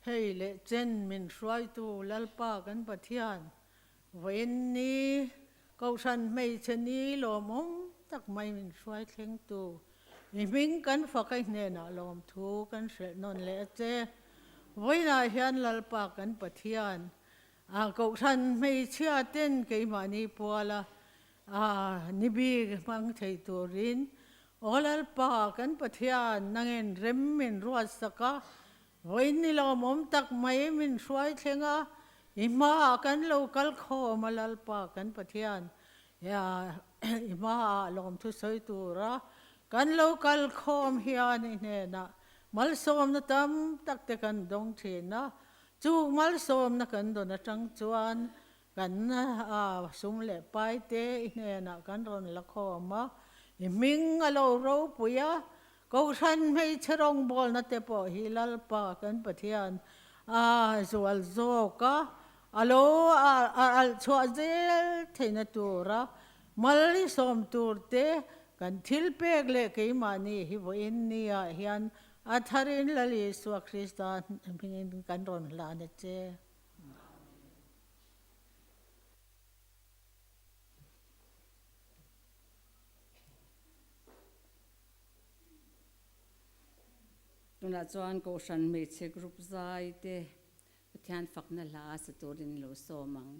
Hei leh chen min hruaitu Lalpa kan Pathian vawiin ni Kohhran hmeichhe ni lawmawm tak mai min hruai thlengtu i hming kan fak a i hnenah lawmthu kan hrilh nawn leh a che. Vawiinah hian Lalpa kan Pathian A Kohhran hmeichhia ten keimahni puala a ni bik hmang thei turin Aw Lalpa kan Pathian nangin rem min ruat sak a, vawiin ni lawmawm tak mai min hruai thleng a, i hmaah kan lo kal khawm a Lalpa kan Pathian i hmaah lawmthu sawi tura kan lo kal khawm hian i hnenah malsawmna tam tak te kan dawng thin a, Chu malsawmna kan dawn atang chuan kan sum leh pai te i hnenah kan rawn la khawm a, i hming a lo ropui a, Kohhran hmeichhe rawngbawlna te pawh hi Lalpa kan Pathian a zual zawk a, a lo alh chhuah zel theihna tura mal i sawm tur te kan thil pek leh keimahni hi vawiin niah hian A tharin Lal Isua Krista hmingin kan rawn hlan a che. Tunah chuan Kohhran Hmeichhe Group zai te Pathian fakna hla sa turin lo sawm ang.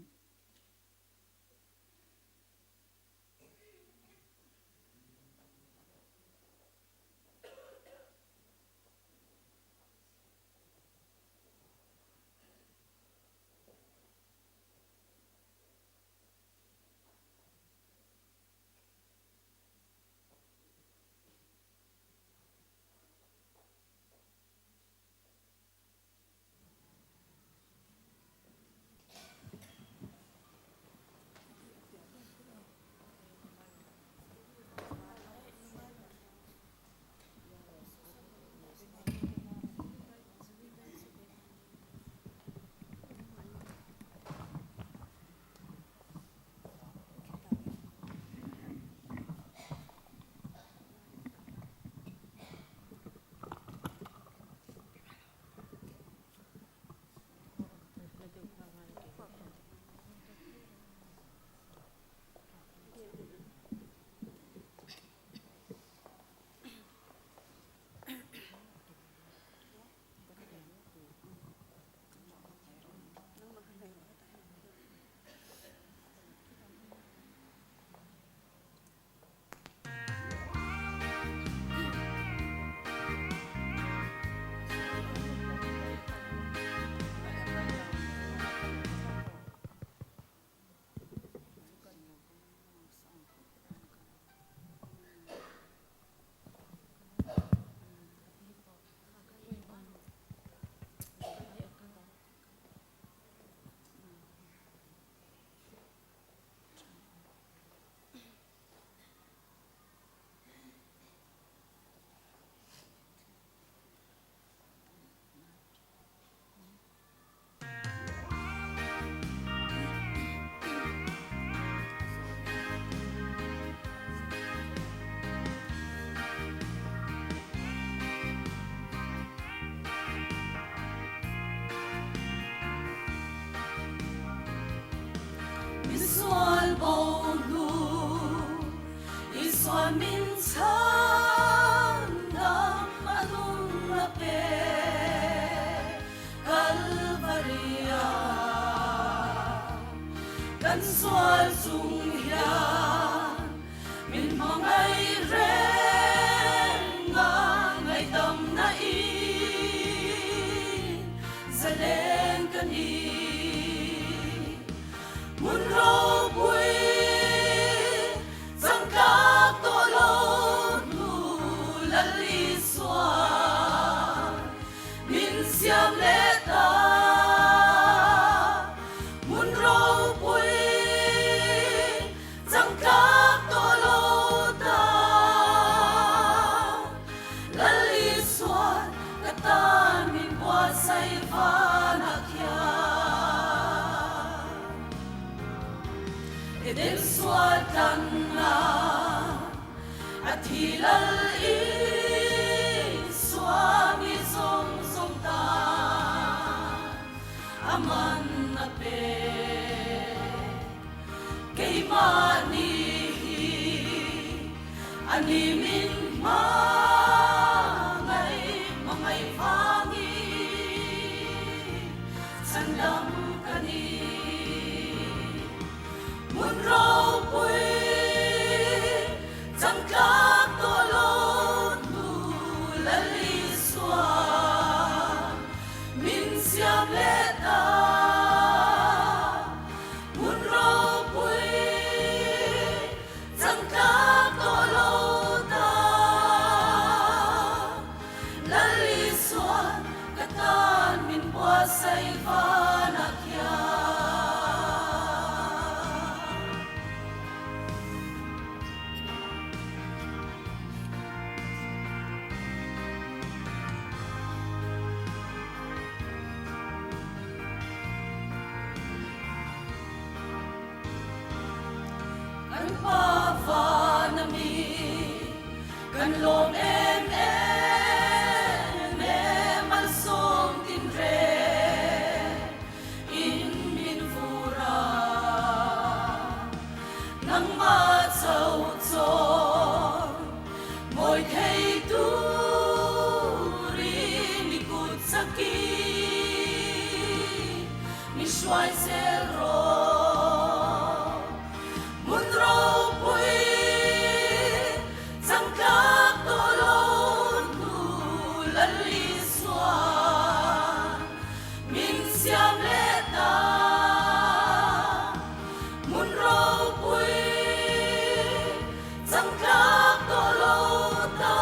Misual bo hnu Isua min chhan dam a nung a pe Kalvaria kan sual chung hian min hmangaih reng a ngaihdamna in zalen ka ni. Hmun ropui changtlak tawh lo hnu Lal Isua min siam leh ta. Hmun ropui changtlak tawh lo ta. Lal Isua ka tan min buatsaih vanah khian Eden sual tlanna a thi Lal Isua mi zawng zawng tan a man a pe. Keimahni hi a ni min hmangaih hmangaih vangin chhandam ka ni. Hmun ropui changtlak tawh lo hnu Lal Isua min siam leh ta. Hmun ropui changtlak tawh lo ta. Lal Isuan ka tan min buatsaih vanah khian. Kan Pa van a mi kan lawm em em e malsawm tinreng in min vur a, nangmah chauh chawn mawi thei turin i kut chakin mi hruai zel rawh. Hmun ropui changtlak tawh lo hnu Lal Isua min siam leh ta. Hmun ropui changtlak tawh lo ta.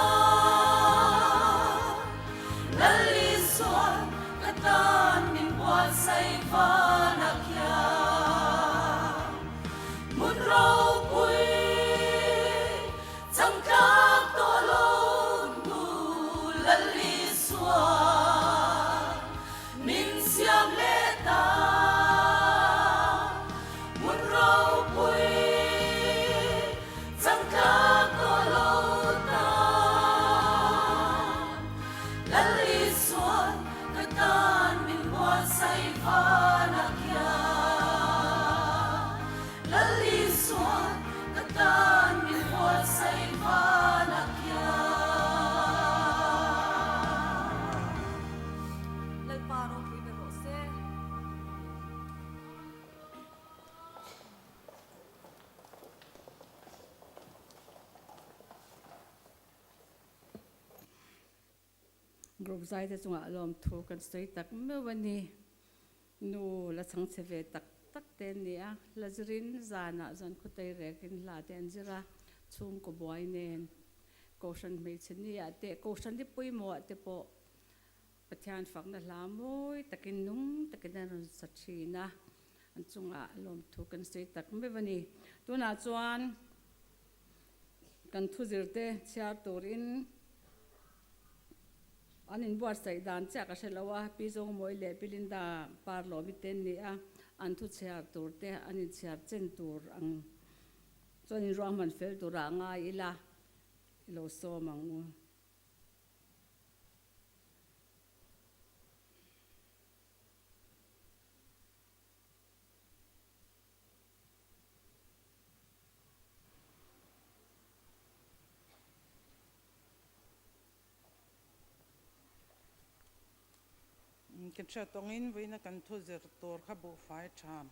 Lal Isua ka tan min buatsaih vanah khian hmun ropui changtlak tawh lo hnu Lal Isua min siam leh ta. Hmun ropui changtlak tawh lo ta. Lal Isuan ka tan min buatsaih vanah khian. Lal Isuan ka tan min buatsaih vanah khian. Lalpa ropui ber rawh se. Group zai te chungah lawmthu kan sawi tak meuh a ni. Nu la chhangchhe ve tak tak te an ni a, la zirin zanah zan khawtei rekin hla te an zir a, chhungkaw buai nen Kohhran hmeichhe nia te, Kohhran hi pawimawh te pawh Pathian fakna hla mawi takin nung takin an rawn sa thin a, an chungah lawmthu kan sawi tak meuh a ni. Tunah chuan kan thuzirte chhiar turin an inbuatsaih dan chiah ka hre lo a, Pi Zawngmawi leh Pi Linda Parlawmi te an ni a, an thu chhiar tur te an inchhiar chen tur ang chuan inruahman fel turah ngai ila i lo sawm ang u. Kan hriat tawngin vawiina kan thu zir tur kha buhfai tham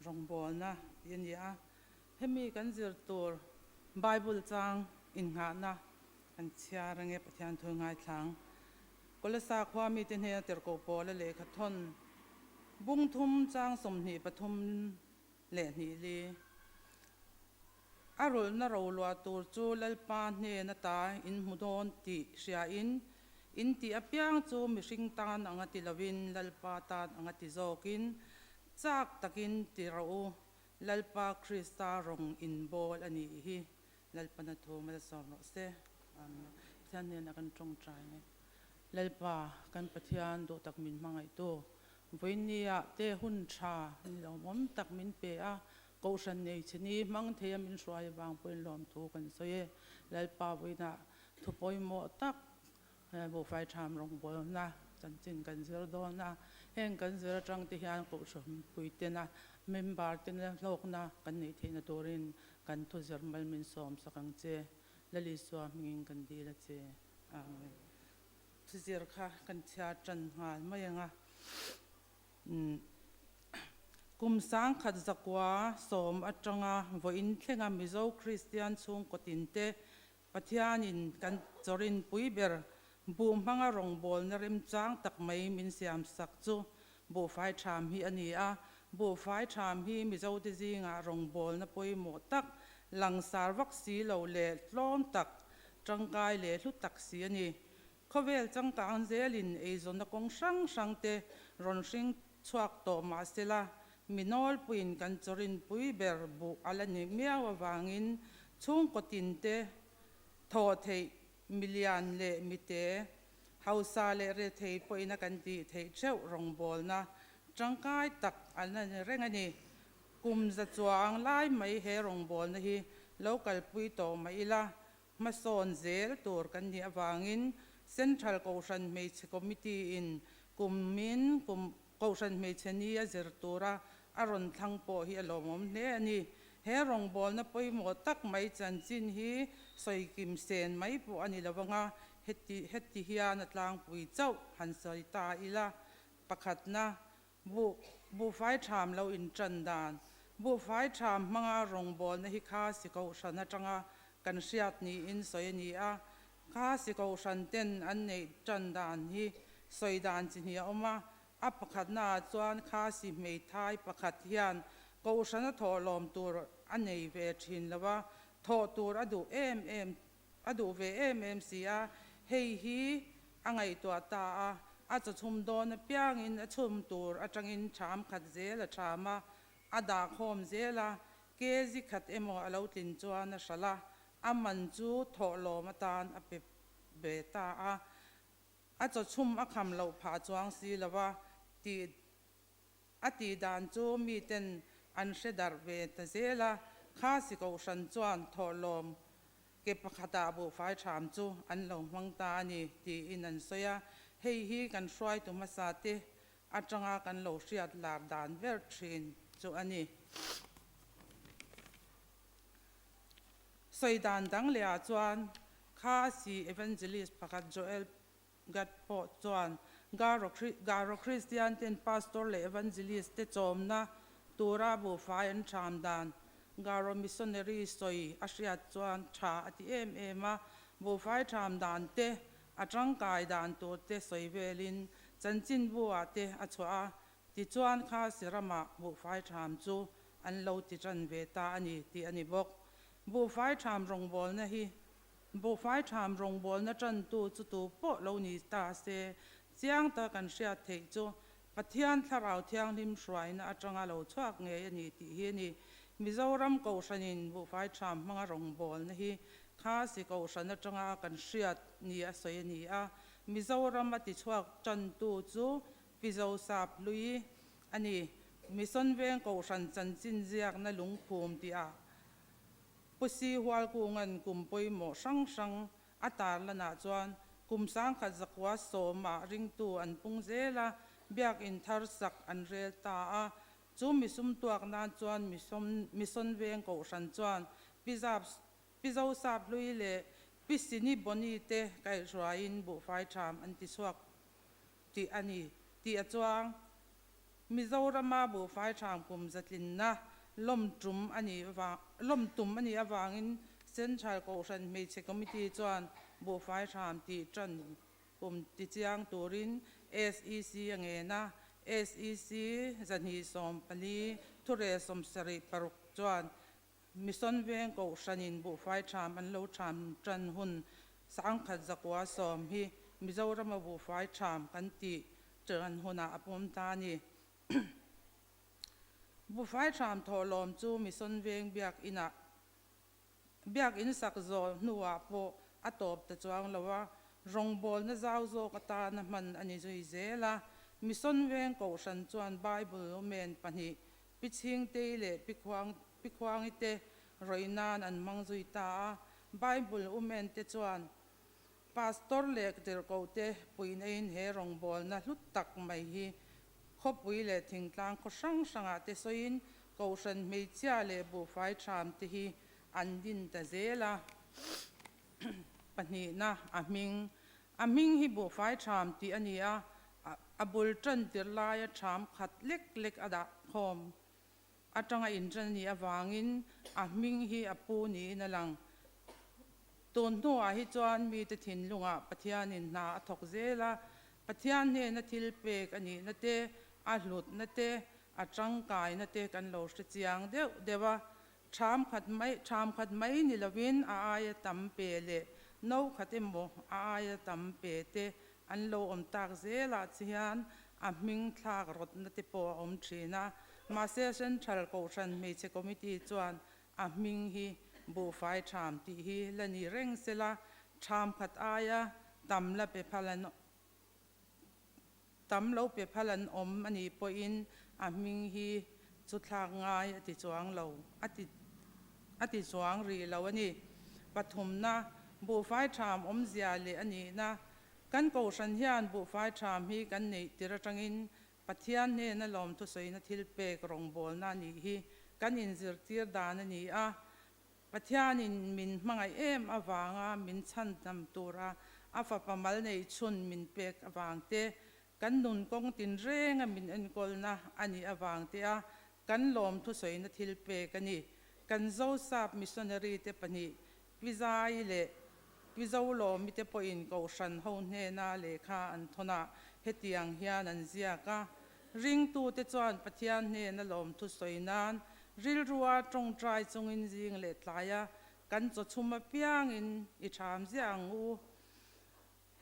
rawngbawlna tih a ni a. Hemi kan zir tur Bible chang innghahna kan chhiar ange Pathian thu ngaithlang. Kolasa khua mite hnena tirhkoh pawla lehkha thawn bung thum chang 23 leh hnih li. A rulhna roluah tur chu Lalpa hnen ata in hmu dawn tih hriain, in tih apiang chu mihring tan anga ti lovin Lalpa tan anga ti zawkin chak takin ti rawh u, Lalpa Krista rawng in bawl a nih hi. Lalpana thu malsawm rawh se. Amen. Pathian hnenah kan tawngtai nge. Lalpa, kan Pathian duhtak min hmangaihtu, vawiinniah te hun tha ni lo awm tak min pe a, Kohhran nei che ni hmang thei a min hruai avang pawhin lawmthu kan sawi e. Lalpa vawiinah thu pawimawh tak buhfai tham rawngbawlna chanchin kan zir dawn a, heng kan zir atang te hian Kohhran puitena member te hlawkna kan neih theihna turin kan thu zir mal min sawm sak ang che. Lalisua hmingin kan dil a che. Amen. Thu zir kha kan chhiar tan nghal mai ang a. Kum 1910 atanga vawiin thlenga Mizo Kristian chhungkaw tinte Pathianin kan chawrin pui ber buh hmanga rawngbawlna remchang tak mai min siam sak chu buhfai tham hi a ni a. Buhfai tham hi Mizote zingah rawngbawlna pawimawh tak, langsar vak si lo leh tlawm tak, tangkai leh hlu tak si a ni. Khawvel changkang zelin eizawnna kawng hrang hrang te rawn hring chhuak tawh mah sela, mi nawlpuiin kan chawrinpui ber buh a la ni miau avangin chhungkaw tin te thawh theih milian leh mite, hausa leh rethei pawhin a kan tih theih theuh rawngbawlna tangkai tak a la ni reng a ni. Kum za chuang lai mai he rawngbawlna hi lo kalpui tawh mah ila, Hmasawn zel tur kan nih avangin Central Kohhran Hmeichhe Committee in kumin kum Kohhran Hmeichhe Ni a zir tura a rawn thlang pawh hi a lawmawm hle a ni. He rawngbawlna pawimawh tak mai chanchin hi sawi kim sen mai pawh a ni lo anga, heti heti hian a tlangpui chauh han sawi ta ila. Pakhatna, Buh, buhfai tham lo inṭan dan. Buhfai tham hmanga rawngbawlna hi kha si kohhran aṭanga kan hriat niin sawi a ni a. Kha si kohhran ten an neih ṭan dan hi sawi dan chi hnih a awm a. A pakhatnaah chuan kha si hmeithai pakhat hian kohhrana thawhlawm tur a nei ve ṭhin lo a, thawh tur a duh em em A duh ve em em si a, hei hi a ngaihtuah ta a, a chawchhum dawn apiangin a chhum tur atangin ṭham khat zel a ṭham a, a dah khawm zel a, kg khat emaw a lo tlin chuan a hralh a, a man chu thawhlawm atan a pe ve ta a, a chawchhum a kham loh phah chuang si lo a tih A tih dan chu miten an hre darh ve ta zel a, kha si kohhran chuan thawhlawm ke pakhatah buhfai tham chu an lo hmang ta a ni tiin an sawi a, hei hi kan hruaitu hmasa te atanga kan lo hriat lar dan ber thin chu a ni. Sawi dan dang leh ah chuan kha si evangelist pakhat Joel Gad pawh chuan Garo Kristian ten Pastor leh Evangelist te chawmna tura buhfai an ṭham dan Garo Missionary sawi a hriat chuan ṭha a ti em em a, buhfai ṭham dan te, a ṭangkai dan tur te sawi velin chanchinbu ah te a chhuah a, tichuan kha Siramah buhfai ṭham chu an lo ti ṭan ve ta a ni tih a ni bawk. Buhfai ṭham rawngbawlna hi Buhfai tham rawngbawlna tantu chu tu pawh lo ni ta se, chiang ta kan hriat theih chu Pathian Thlarau Thianghlim hruaina atanga lo chhuak ngei a ni tih hi a ni. Mizoram Kohhranin buhfai tham hmanga rawngbawlna hi Khasi Kohhran atanga kan hriat ni a sawi a ni a, Mizoram a tichhuak tantu chu Pi Zosap Hlui a ni. Mission Veng Kohhran chanchin ziakna lungphum tihah Pu Si Hualkunga'n kum pawimawh hrang hrang a tarlanah chuan kum 1910 ah ringtu an pung zel a, biakinn thar sak an rel ta a. Chu misum tuak nan chuan Mission Veng Kohhran chuan Pi Zap, Pi Zosap Hlui leh Pi Sini Boni te kaihhruaiin buhfai tham an ti chhuak tih a ni. tih a chuang. Mizorama buhfai ṭham kum zatlinna lawm tum a nih lawm tum a nih avangin Central Kohhran Hmeichhe Committee chuan buhfai ṭham tih ṭan kum tichiang turin SEC a ngen a, SEC 214 thurel 76 chuan Mission Veng Kohhranin buhfai ṭham an lo ṭham ṭan hun 1910 hi Mizorama buhfai ṭham kan tih ṭan hunah a pawm ta a ni. Buhfai ṭham thawhlawm chu Mission Veng biakinah biakin sak zawh hnuah pawh a tawp ta chuang lo a, rawngbawlna zau zawk atana hman a ni zui zel a. Mission Veng Kohhran chuan Bible Women pahnih Pi Chhingtei leh Pi Khuang Pi Khuangi te rawih nan an hmang zui ta a. Bible Women te chuan Pastor leh tirhkoh te puineiin he rawngbawlna hlut tak mai hi khawpui leh thingtlang khaw hrang hrangah te sawiin Kohhran hmeichhia leh buhfai ṭham te hi an din ta zel a. Pahnihna, a hming. A hming hi buhfai ṭham tih a ni a, a bul ṭan tirh laia ṭham khat lek lek a dah khawm aṭanga inṭan a nih avangin a hming hi a pu niin a lang. Tun hnuah hi chuan mite thinlungah Pathianin hna a thawk zel a, Pathian hnena thil pek a nihna te, a hlutna te, a tangkaina te kan lo hre chiang deuh deuh a. Ṭham khat mai, ṭham khat mai ni lovin a aia tam pe leh no khat emaw a aia tam pe te an lo awm tak zelah che hian a hming thlak rawtna te pawh a awm ṭhin a. Mahse Central Kohhran Hmeichhe Committee chuan a hming hi buhfai ṭham tih hi la ni reng sela, ṭham khat aia tam la pe phal an tam lo pe phal an awm a nih pawhin a hming hi chu thlak ngai a ti chuang lo a ti a ti chuang rih lo a ni. Pathumna, buhfai ṭham awmzia leh a nihna, Kan Kohhran hian buhfai ṭham hi kan neih tir aṭangin Pathian hnena lawmthusawina thil pek rawngbawlna a nih hi kan inzirtir dan a ni a. Pathianin min hmangaih em avanga min chhandam tura a fapa mal nei chhun min pek avang te, kan nun kawng tinrenga min enkawlna a nih avang te a kan lawmthusawina thil pek a ni. Kan Zosap missionary te pahnih Pi Zai leh Pi Zolawmi te pawhin Kohhran ho hnena lehkha an thawn a, hetiang hian an ziak a, Ringtute chuan Pathian hnena lawmthu sawi nan rilrua tawngtai chungin zing leh tlaia kan chaw chhum apiangin i ṭham ziah ang u.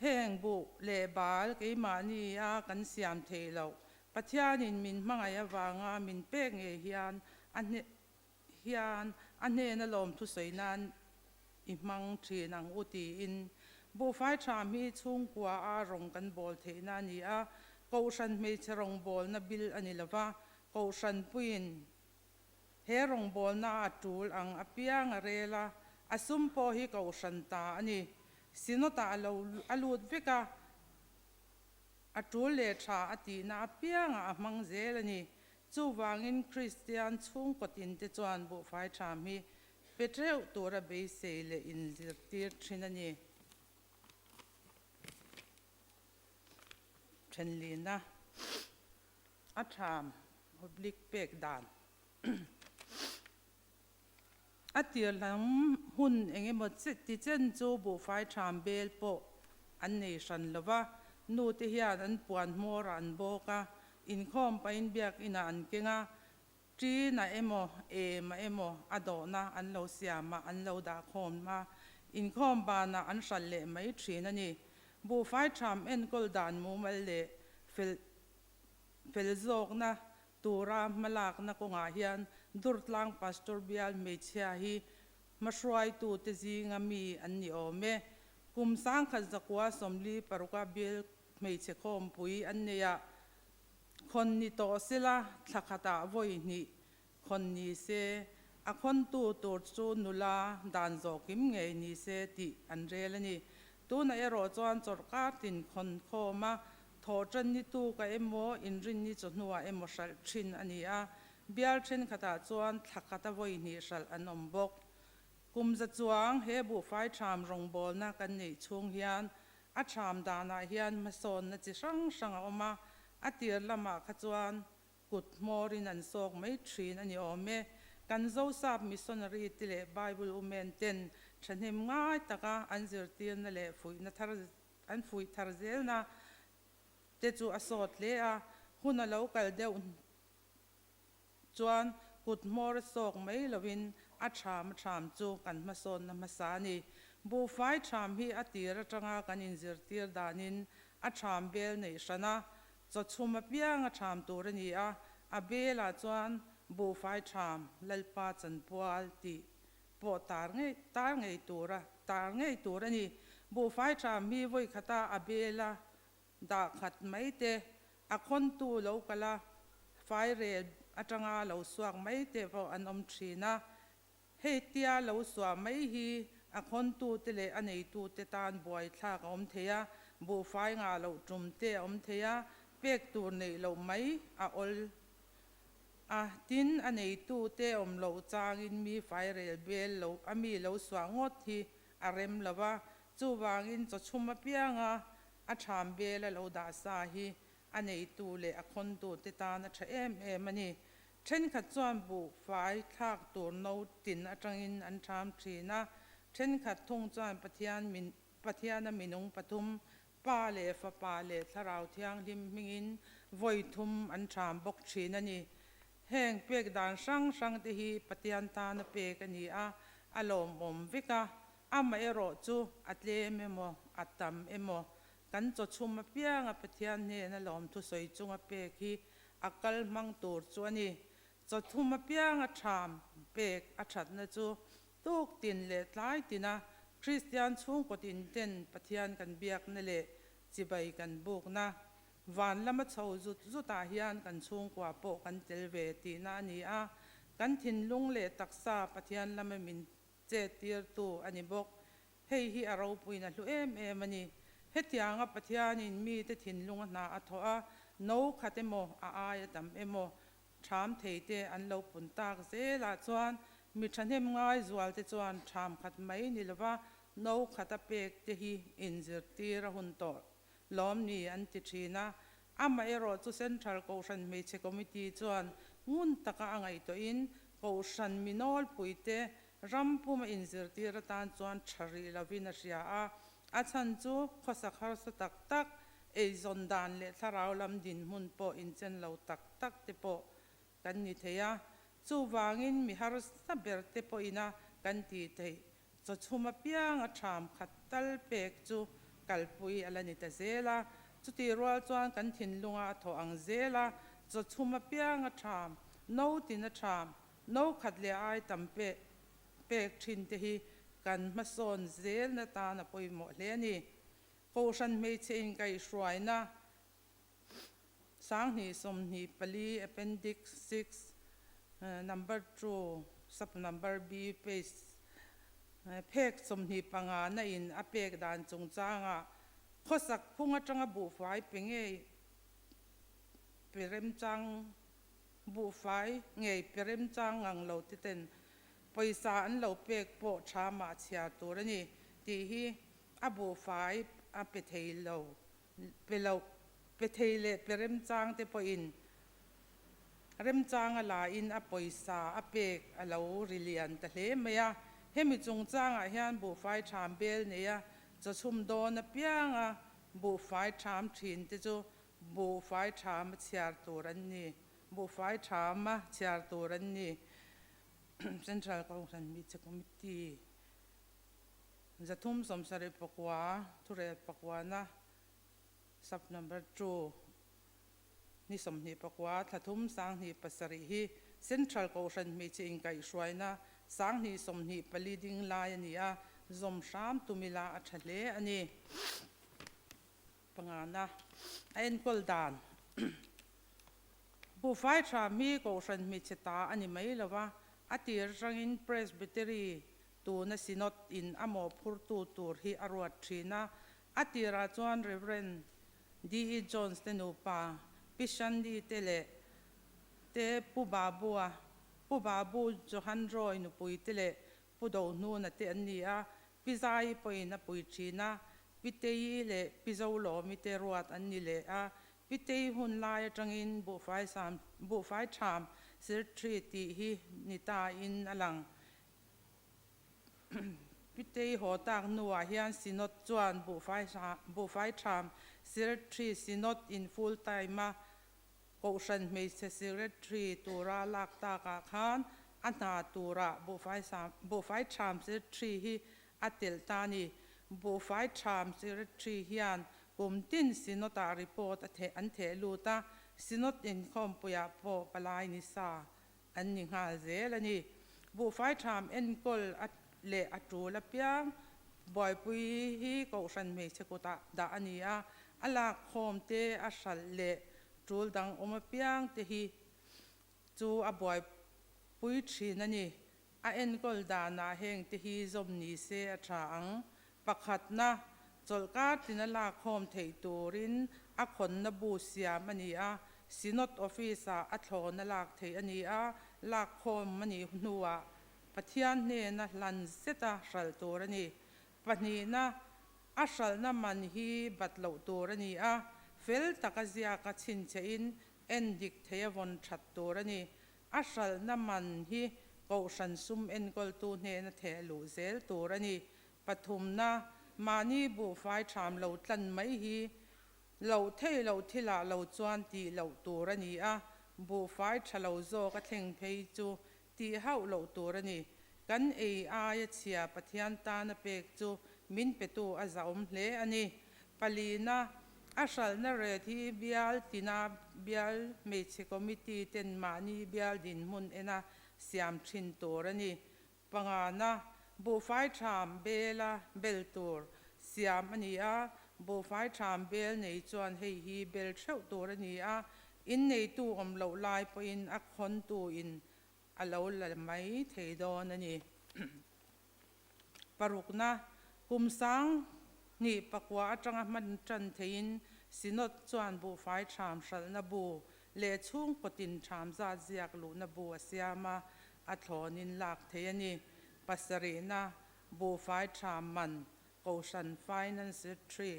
Heng buh leh bal keimahni a kan siam theih loh Pathianin min hmangaih avanga min pek ngei hian a hian a hnena lawmthu sawi nan i hmang thin ang u tiin buhfai ṭham hi chhungkua a rawng kan bawl theihna a ni a, Kohhran hmeichhe rawngbawlna bil a ni lova, Kohhran puiin he rawngbawlna a tul ang apiang a rel a, a sum pawh hi Kohhran ta a ni. Synod-ah a lo a lut vek a, a tul leh tha a tihna apiangah a hmang zel a ni. Chuvangin Kristian chhungkaw tinte chuan buhfai ṭham hi pe ṭeuh tura beisei leh inzirtir ṭhin a ni. Ṭhenlina a ṭham public pek dan a tir lam hun eng emaw ti chen chu buhfai ṭham bel pawh an nei hran lo va, nute hian an puan hmawrah an bawk a, inkhawm pahin biakinah an keng a, ṭina emaw ema emaw a dawhna an lo siam a, an lo dah khawm a, inkhawm banah an hralh leh mai ṭhin a ni. Buhfai ṭham enkawl dan mumal leh fel fel zawkna Tura hmalakna kawngah hian Durtlang Pastor bial hmeichhia hi hmahruaitute zinga mi an ni awm e. Kum 1946 a bial hmeichhe khawmpui an nei a, khawn ni tawh sela thla khatah vawi hnih khawn ni se, a khawntu tur chu nula dan zawh kim ngei ni se tih an rel a ni. Tunah erawh chuan chawrhkar tin khawn khawm a, Thawhṭan ni tuk a emaw, inrinni chawhnuah emaw hralh ṭhin a ni a, bial ṭhenkhatah chuan thla khata vawi hnih hralh an awm bawk. Kum za chuang he buhfai ṭham rawngbawlna kan neih chhung hian a ṭham danah hian hmasawnna chi hrang hrang a awm a, A tir lamah kha chuan kut hmawrin an sawk mai thin a ni awm e. Kan Zosap missionary te leh Bible umen ten thahnem ngai taka an zirtirna leh fuihna thar an fuih thar zelna te chu a sawt hle a, hun a lo kal deuh chuan kut hmawr a sawk mai lovin a tham a tham chu kan hmasawnna hmasa a ni. Buhfai tham hi a tir atanga kan inzirtir danin a tham bel neih hran a, chawchhum apiang a tham tur a ni a, a belah chuan buhfai tham Lalpa chanpual tih pawh tar ngei tar ngei tur a tar ngei tur a ni. Buhfai tham hi vawi khata a bela Dah khat mai te, a khawntu lo kal a, fairel atanga lo suak mai te pawh an awm thin a. Hei tia lo suah mai hi a khawntu te leh a neitu te tan buaithlak a awm thei a, buhfai ngah loh tum te a awm thei a, pek tur neih loh mai a awl a, tin a neitu te awm loh changin mi fairel bel lo a mi lo suah ngawt hi a rem lo va, chuvangin chawchhum apianga A tham bel a lo dah sa hi a neitu leh a khawntu te tan a tha em em a ni. Thenkhat chuan buhfai thlak tur no tin atangin an tham thin a, thenkhat thung chuan Pathian min Pathiana minung pathum, Pa leh Fapa leh Thlarau Thianghlim hmingin vawi thum an tham bawk thin a ni. Heng pek dan hrang hrang te hi Pathian tana pek a ni a, a lawmawm vek a, Amaherawh chu a tlem emaw, a tam emaw, kan chawchhum apianga Pathian hnena lawmthu sawi chunga pek hi a kal hmang tur chu a ni. Chawchhum apianga tham pek a thatna chu tuk tin leh tlai tina Kristian chhungkaw tin ten Pathian kan biakna leh chibai kan bukna van lama chho zut zutah hian kan chhungkua pawh kan tel ve tihna a ni a. Kan thinlung leh taksa Pathian lama min Chettirtu a ni bawk. Hei hi a ropuiin a hlu em em a ni. Hetianga Pathianin mite thinlung a hna a thawh a, no khat emaw, a ai a tam emaw, ṭham theite an lo pun tak zelah chuan mi ṭhahnem ngai zualte chuan ṭham khat mai ni lova no khat a pek te hi inzirtir a hun tawh lawm ni an ti ṭhin a. Amaherawh chu Central Kohhran Hmeichhe Committee chuan ngun taka a ngaihtuahin Kohhran mi nawlpuite ram puma inzirtir atan chuan ṭha rih lovin a hria a. A chhan chu khawsak harsa tak tak, eizawn dan leh thlarau lam dinhmun pawh inchen lo tak tak te pawh kan ni thei a. Chuvangin mi harsa ber te pawhina kan tih theih Chawchhum apiang a tham khat tal pek chu kalpui a la ni ta zel a, chutih rual chuan kan thinlunga a thawh ang zel a, chawchhum apiang a tham, no tin a tham, no khat leh ai tam pek pek thin te hi kan hmasawn zelna tan a pawimawh hle a ni. Kohhran hmeichhe inkaihhruaina 2024 Appendix 6 Number 2 Sub Number B Page Phek 25 na in a pek dan chungchangah khawsak phung atanga buhfai pe ngei pe remchang buhfai ngei pe remchang ngang lo te ten pawisa an lo pek pawh tha mah chhiar tur a ni tih hi a buhfai a pe thei lo Pe loh, pe thei leh pe remchang te pawhin remchang a la in a pawisa a pek a lo ri lian ta hle mai a. Hemi chungchangah hian buhfai tham bel nei a chawchhum dawn apiang a buhfai tham thin te chu buhfai tham a chhiar tur an ni. Buhfai tham a chhiar tur an ni. Central Kohhran Hmeichhe Committee. 379 thurel pakuana sub number 2 ni 29 thlathum 2007 hi Central Kohhran hmeichhe inkaihhruaina 2024 ding lai a ni a, zawm hram tumila a tha hle a ni. Pangana a enkawl dan Buhfai tha mi Kohhran hmeichhe ta a ni mai lova, a tir atangin Presbytery Tuna Synod in a mawhphurtu tur hi a ruat thin a, a tirah chuan Rev. DE. Jones te nupa, Pi Shandy te leh te Pu Babua, Pu Babu Johan Roy nupui te leh Pu Dohnuna te an ni a, Pi Zaii pawhin a pui thin a, Pi Teii leh Pi Zolawmi te ruat an ni leh a, Pitei hun lai atangin buhfai sam buhfai tham secretary tih hi ni ta in a lang. Pitei haw tak hnuah hian Synod chuan buhfai buhfai tham secretary Synod in full time a Kohhran hmeichhe secretary tura lak takah khan a hna turah buhfai sam buhfai tham secretary hi a telh ta a ni. Buhfai tham secretary hian kum tin Synod-ah report a theh an theh lut a, Synod inkhawmpuiah pawh palai ni sa an ni nghal zel a ni. Buhfai tham enkawl a leh a tul apiang buaipui hi Kohhran hmeichhe kutah dah a ni a, a lakkhawm te a hralh leh tul dang awm apiang te hi chu a buaipui thin a ni. A enkawl danah heng te hi zawm ni se a tha ang. Pakhatna, chawlhkar tina lakkhawm theih turin a khawnna bu siam a ni a, Synod Office-ah a thlawna lak theih a ni a, lakkhawm a nih hnuah Pathian hnena hlan zeta hralh tur a ni. Pahnihna, a hralhna man hi bat loh tur a ni a, fel taka ziaka chhinchhehin endik theia vawn that tur a ni. A hralhna man hi Kohhran sum enkawltu hnena theh luh zel tur a ni. Pathumna, mahni buhfai tham lo tlan mai hi loh thei loh thilah lo chuan tih loh tur a ni a, buhfai tha lo zawk a thleng phei chu tih hauh loh tur a ni. Kan ei aia chhia Pathian tana pek chu min petu a zahawm hle a ni. Palina, a hralhna ret hi bial tina bial hmeichhe committee ten mahni bial dinhmun ena siam thin tur a ni. Pangana, buhfai tham bela bel tur siam a ni a, buhfai tham bel nei chuan hei hi bel theuh tur a ni a, inneitu awm loh lai pawhin a khawntu in a lo la mai thei dawn a ni. Parukna, kum sang hnih pakua atanga hman tan theiin Synod chuan buhfai tham hralhna bu leh chhungkaw tin tham zat ziak luhna bu a siam a, a thlawnin lak thei a ni. Pasarihna, buhfai tham man Kohhran Finance Secretary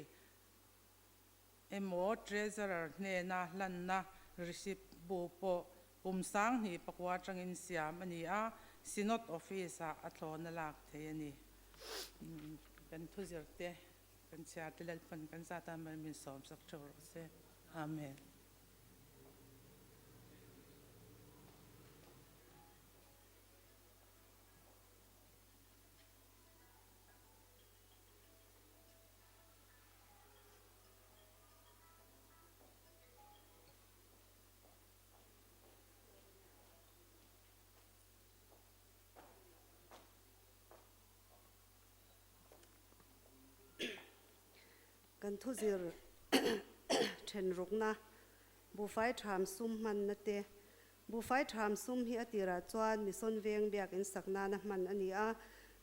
emaw Treasurer hnena hlanna receipt bu pawh kum 2009 atangin siam a ni a, Synod Office-ah a thlawna lak thei a ni. Kan thuzir te, kan chhiar te Lalpan kan zat a mal min sawmsak theuh rawh se. Amen. Kan thuzir then rukna buhfai tham sum hmanna te, Buhfai tham sum hi a tirah chuan Mission Veng biakinn sak nana hman a ni a,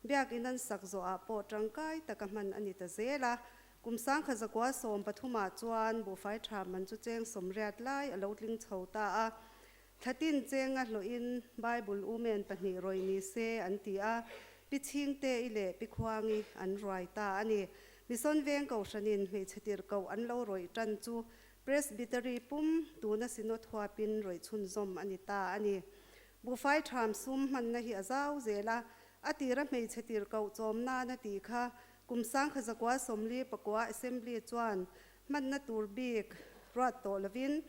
biakinn an sak zawhah pawh tangkai taka hman a ni ta zel a. Kum 1913 chuan buhfai tham man chu cheng sawmriat lai a lo tling chho ta a. Thlatin chenga hlawhin Bible umen pahnih rawih ni se an ti a, Pi Chhingte-i leh Pi Khuangi an ruai ta a ni. Mission Veng Kohhranin hmeichhe tirhkoh an lo rawih tan chu Presbytery pum tuna Synod huapin rawih chhunzawm a ni ta a ni. Buhfai tham sum hmanna hi a zau zel a, a tira hmeichhe tirhkoh chawm nana tih kha kum 1949 Assembly chuan hmanna tur bik ruat tawh lovin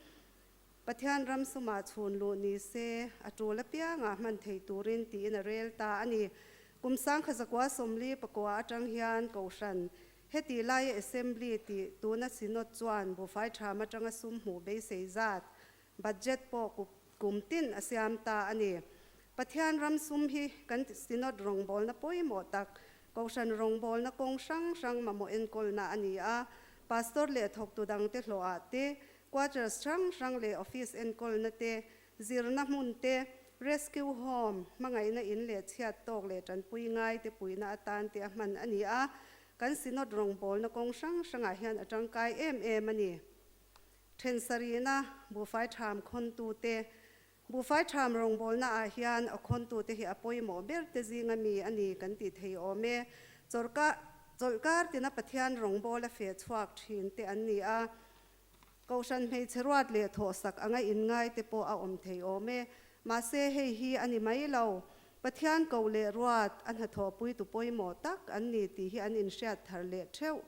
Pathian ram sumah chhun luh ni se a tul apiangah hman thei turin tiin a rel ta a ni. Kum 1949 atang hian Kohhran Heti laia Assembly tih tuna Synod chuan buhfai tham atanga sum hmuh beisei zat, budget, pawh kum tin a siam ta a ni. Pathian ram sum hi kan Synod rawngbawlna pawimawh tak, Kohhran rawngbawlna kawng hrang hrang mamawh enkawlna a ni a. Pastor leh thawktu dangte hlawhah te, quarters hrang hrang leh office enkawlna te, zirna hmun te, rescue home, hmangaihna in leh chhiat tawk leh tanpui ngai te puihna atan te a hman a ni a. Kan Synod rawngbawlna kawng hrang hrangah hian a tangkai em em a ni. Thensarina buhfai tham khawntute, Buhfai tham rawngbawlnaah hian a khawntute hi a pawimawh ber te zinga mi a ni kan tih thei awm e. Chawlhkar tina Pathian rawngbawla feh chhuak thin te an ni a. Kohhran hmeichhe ruat leh thawhsak anga inngai te pawh a awm thei awm e. Mahse hei hi a ni mai lo. Pathian koh leh ruat a hnathawhpui tu pawimawh tak an ni tih hi an inhriat thar leh theuh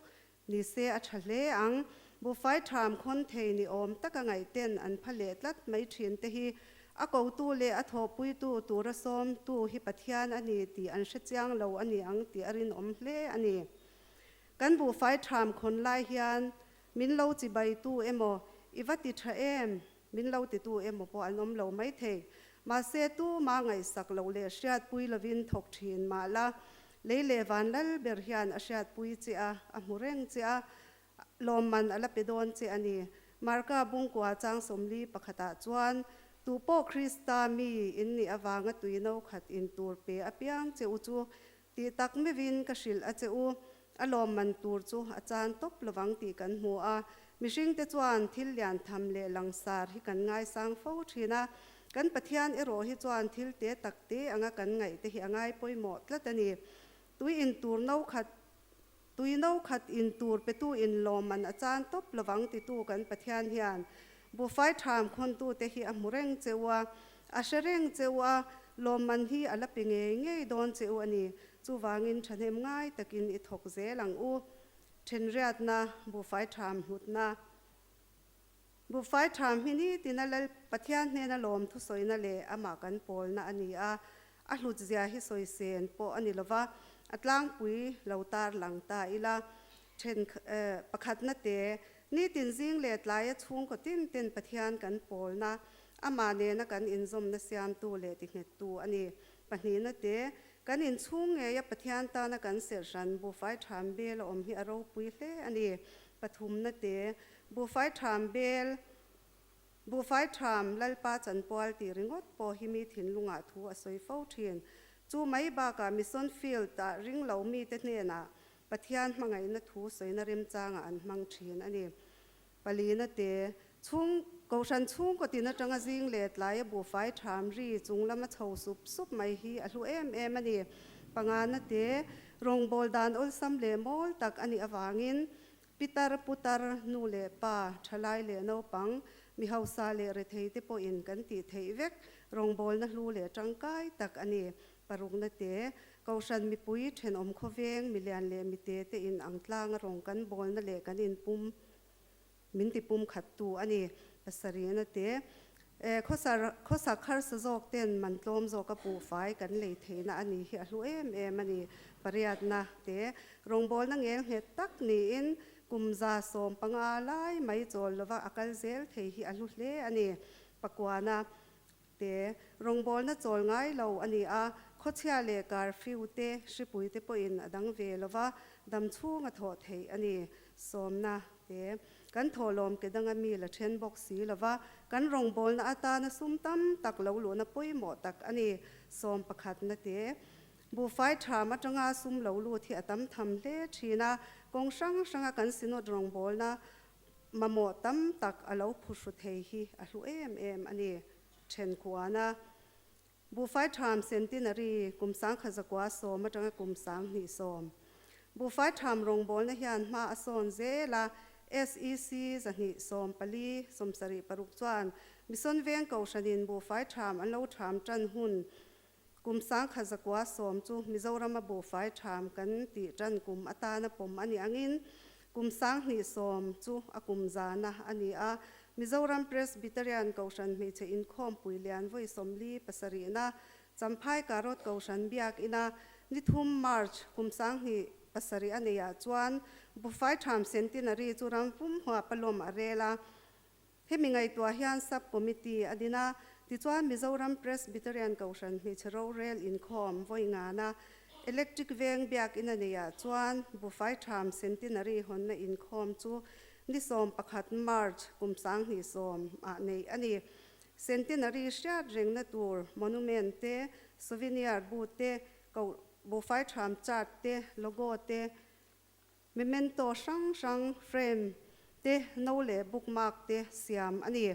ni se a tha hle ang. Buhfai tham khawn thei ni awm taka ngaihten an pha leh tlat mai thin te hi a kotu leh a thawhpuitu tura sawmtu hi Pathian a ni tih an hre chiang lo a ni ang tih a rinawm hle a ni. Kan buhfai tham khawn lai hian min lo chibaitu emaw, i va ti tha em? Min lo titu emaw pawh an awm lo maithei. Mahse tuma ngaihsak loh leh hriatpui lovin thawk thin mah la, lei leh van lal ber hian a hriatpui che a, a hmu reng che a, lawmman a la pe dawn che a ni. Marka bungkua chang 41 pakhatah chuan, Tupawh Krista mi in nih avanga tui no khat in tur pe apiang che u chu Tih tak meuhin ka hrilh a che u, a lawmman tur chu a chan tawp lovang tih kan hmu a. Mihringte chuan thil lian tham leh langsar hi kan ngaisang fo thin a, kan Pathian erawh hi chuan thil te tak te anga kan ngaih te hi a ngai pawimawh tlat a ni. Tui in tur no khat Tui no khat in tur petu in lawmman a chan tawp lovang titu kan Pathian hian buhfai tham khawntute hi a hmu reng che u a, a hre reng che u a, lawmman hi a la pe ngei ngei dawn che u a ni. Chuvangin thahnem ngai takin i thawk zel ang u. Thenriatna, buhfai tham hlutna. Buhfai tham hi nitina Lal Pathian hnena lawm thusawina leh amah kan pawlna a ni a, a hlut zia hi sawisên pawh a ni lova, a tlangpui lo tar lang ta ila. Then pakhatna te, nitin zing leh tlaia chhungkaw tin ten Pathian kan pawlna, amah nena kan inzawmna siamtu leh tinghettu a ni. Pahnihna te, kan inchhung ngeia Pathian tana kan serhran buhfai tham bel a awm hi a ropui hle a ni. Pathumna te, Buhfai tham bel, Buhfai tham Lalpa chanpual tih ringawt pawh hi mi thinlungah thu a sawi fo thin. Chu mai bakah Mission Field-ah ring lo mite hnenah Pathian hmangaihna thu sawina remchangah an hmang thin a ni. Palina te, chhung, Kohhran chhungkaw tin atanga zing leh tlaia buhfai tham ri chung lama chho sup sup mai hi a hlu em em a ni. Pangana te, Rawngbâwl dan awlsam leh mawl tak a nih avangin Pitar, putar, nu leh pa, thalai leh naupang, mi hausa leh rethei te pawhin kan tih theih vek rawngbawlna hlu leh tangkai tak a ni. Parukna te, Kohhran mipui, thenawm khawveng, milian leh mite te in ang tlanga rawng kan bawlna leh kan inpum min tipum khattu a ni. Pasarihna te, Khawsak harsa zawk ten man tlawm zawka puhfai kan lei theihna a nih hi a hlu em em a ni. Pariatna te rawngbawlna ngel nghet tak niin kum 150 lai mai chawl lova a kal zel thei hi a hlu hle a ni. Pakuana te rawngbawlna chawl ngai lo a ni a, khawchhia leh curfew te hripui te pawhin a dang ve lova dam chhung a thawh theih a ni. Sawmna te, kan thawhlawm ke danga mi la then bawk si lova, kan rawngbawlna atana sum tam tak lo luhna pawimawh tak a ni. 11na te, buhfai tham atanga sum lo lut hi a tam tham hle thin a, kawng hrang hranga kan Synod rawngbawlna mamawh tam tak a lo phuhru thei hi a hlu em em a ni. Thenkuana, Buhfai tham Centenary kum 1910 atanga kum 2010. Buhfai tham rawngbawlna hian hma a sawn zel a, SEC 214 76 chuan Mission Veng Kohhranin buhfai tham an lo tham tan hun kum 1910 chu Mizorama buhfai tham kan tih tan kum atana pawm a nih angin kum 2010 chu a kum zana a ni a. Mizoram Presbyterian Kohhran hmeichhe inkhawmpui lian vawi 47na Champhai Karot Kohhran biak ina ni thum March kum 2007 a neiah chuan Buhfai Tham Centenary chu ram pum huap a lawm a rel a. Hemi ngaihtuah hian Sub Committee a din a, tichuan Mizoram Presbyterian Kohhran hmeichhe rorel inkhawm vawi ngana Electric Veng biak ina neiah chuan Buhfai Tham Centenary hawnna inkhawm chu Ni 11 March kum 2010 ah neih a ni. Centenary hriat rengna tur monument te, souvenir bu te, koh buhfai tham chart te, logo te, memento hrang hrang frame te, no leh bookmark te siam a ni.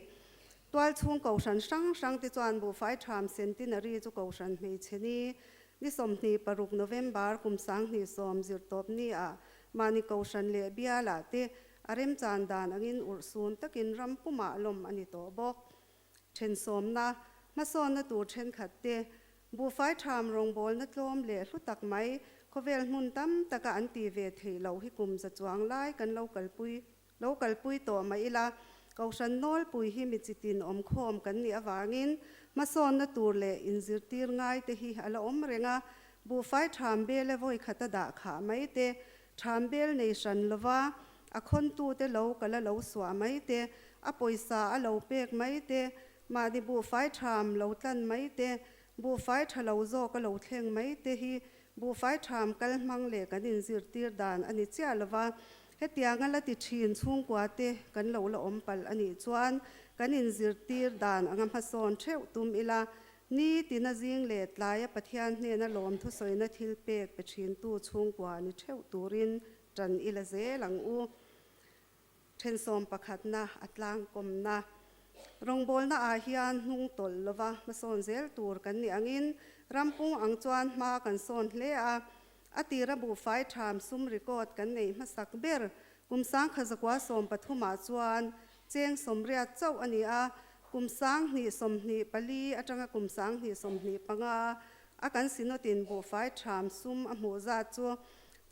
Tual chhung kohhran hrang hrang te chuan buhfai tham centenary chu kohhran hmeichhe ni ni 26 November kum 2010 zirtawp ni ah mahni kohhran leh bialah te. A remchan dan angin urhsun takin ram pumah lawm a ni tawh bawk. Thensawmna, hmasawnna tur thenkhat te, buhfai tham rawngbawlna tlawm leh hlu tak mai khawvel hmun tam taka an ti ve theih loh hi kum za chuang lai kan lo kalpui lo kalpui tawh mai ila, Kohhran nawlpui hi mi chitin awmkhawm kan nih avangin hmasawnna tur leh inzirtir ngai te hi a la awm reng a, buhfai tham bel e vawi khata dah khah mai te, tham bel nei hran lova a khawntute lo kal a lo suah mai te, a pawisa a lo pek mai te, mahni buhfai tham lo tlan mai te, buhfai tha lo zawk a lo thleng mai te hi buhfai tham kal hmang leh kan inzirtir dan a ni chiah lova, hetianga la ti thin chhungkua te kan lo la awm palh a nih chuan kan inzirtir dan anga hmasawn theuh tum ila, ni tina zing leh tlaia Pathian hnena lawm thusawina thil pek pe thintu chhungkua ni theuh turin Ṭan i la zel ang u. Ṭhensawm pakhatna a tlangkawmna. Rawngbawlna ah hian hnung tawlh lova hmasawn zel tur kan nih angin rampung ang chuan hma kan sawn hle a. A tira buhfai ṭham sum record kan neih hmasak ber kum sangkha zakua 13 ah chuan cheng 80 chauh a ni a, kum 2024 aṭanga kum 2025 a kan Synod-in buhfai ṭham sum a hmuh zat chu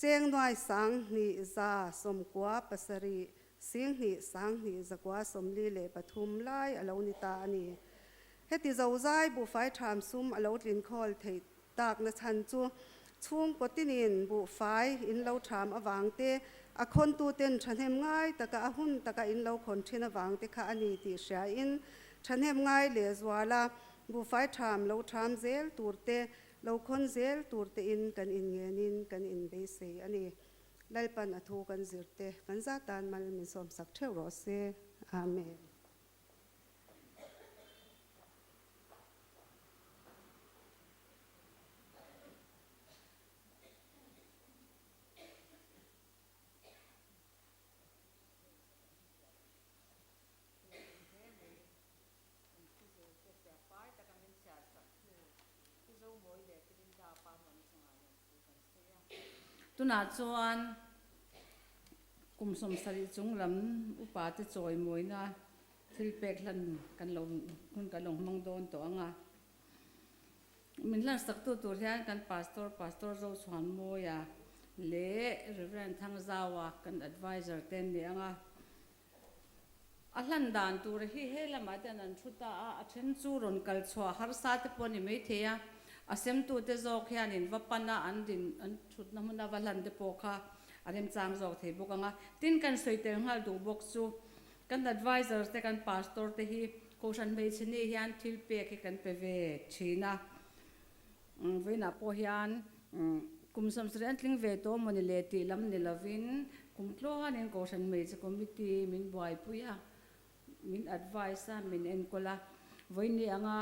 Cheng nuai 2997 singhnih 2 zakua 43 lai a lo ni ta a ni. Heti zozai buhfai tham sum a lo tlin khawl theih takna chhan chu chhungkaw tinin buhfai in lo tham avang te, a khawntuten thahnem ngai taka a hun taka in lo khawn thin avang te kha a ni tih hriain thahnem ngai lehzuala buhfai tham lo tham zel tur te Lo khawn zel tur tein kan inngenin kan inbeisei a ni. Lalpan a thu kan zir te kan zat tan mal min sawmsak theuh rawh se. Amen. Tunah chuan kum 70 chung lam upa te chawi mawina thil pek hlan kan lo hun kan lo hmang dawn tawh ang a. Min hlan sak tu tur hian kan Pastor Pastor Zochhuanmawia leh Reverend Thangzaua kan adviser te an ni ang a. A hlan dan tur hi he lamah te an thu ta a, a then chu rawn kal chhuah harsa te pawh a ni maithei a, a semtute zawk hianin va pan a an din an thutna hmuna va hlan te pawh kha a remchang zawk thei bawk ang a. Tin, kan sawi tel nghal duh bawk chu kan advisors te kan pastor te hi Kohhran hmeichhe ni hian thil pek hi kan pe ve thin a, Vawiinah pawh hian kum 70 an tling ve tawh mawni le tih lam ni lovin kum tluanin Kohhran Hmeichhe Committee min buaipui a, min advice a, min enkawl a. Vawiini anga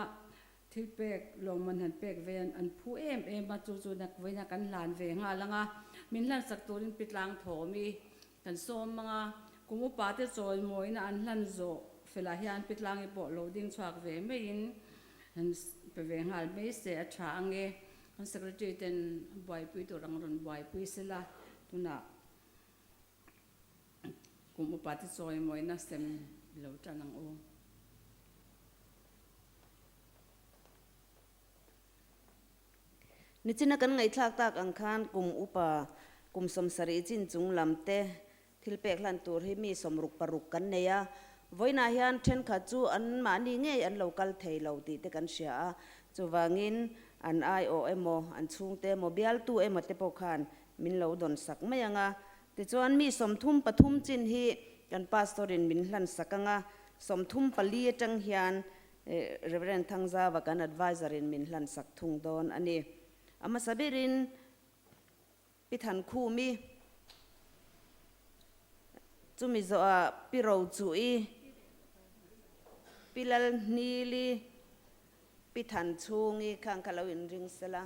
thil pek lawmman han pek ve an phu em em a, chu chu vawiinah kan hlan ve nghal ang a, min hlansak turin pi tlang thawm i kan sawm ang a, kum upa te chawimawina an hlan zawh felah hian pi tlangi pawh lo ding chhuak ve maiin An pe ve nghal mai se a tha ang e. Kan secretary ten buaipui tur ang rawn buaipui sela tunah kum upa te chawimawina sem lo tan ang u. Nichina kan ngaihthlak tak ang khan kum upa kum 70 chin chung lam te Thil pek hlan tur hi mi 66 kan nei a, vawiinah hian thenkhat chu an mahni ngei an lo kal thei lo tih te kan hria a, chuvangin an aiawh emaw, an chhungte emaw, bialtu emaw te pawh khan min lo dawn sak mai ang a. Tichuan mi 33 chin hi kan pastor in min hlan sak ang a, 34 atang hian Reverend Thangzava kan adviser in min hlan sak thung dawn a ni. A hmasa berin Pi Thankhumi, chumi zawhah Pi Rochuhi, Pi Lalhnili, Pi Thanchhungi khan kha lo inring sela.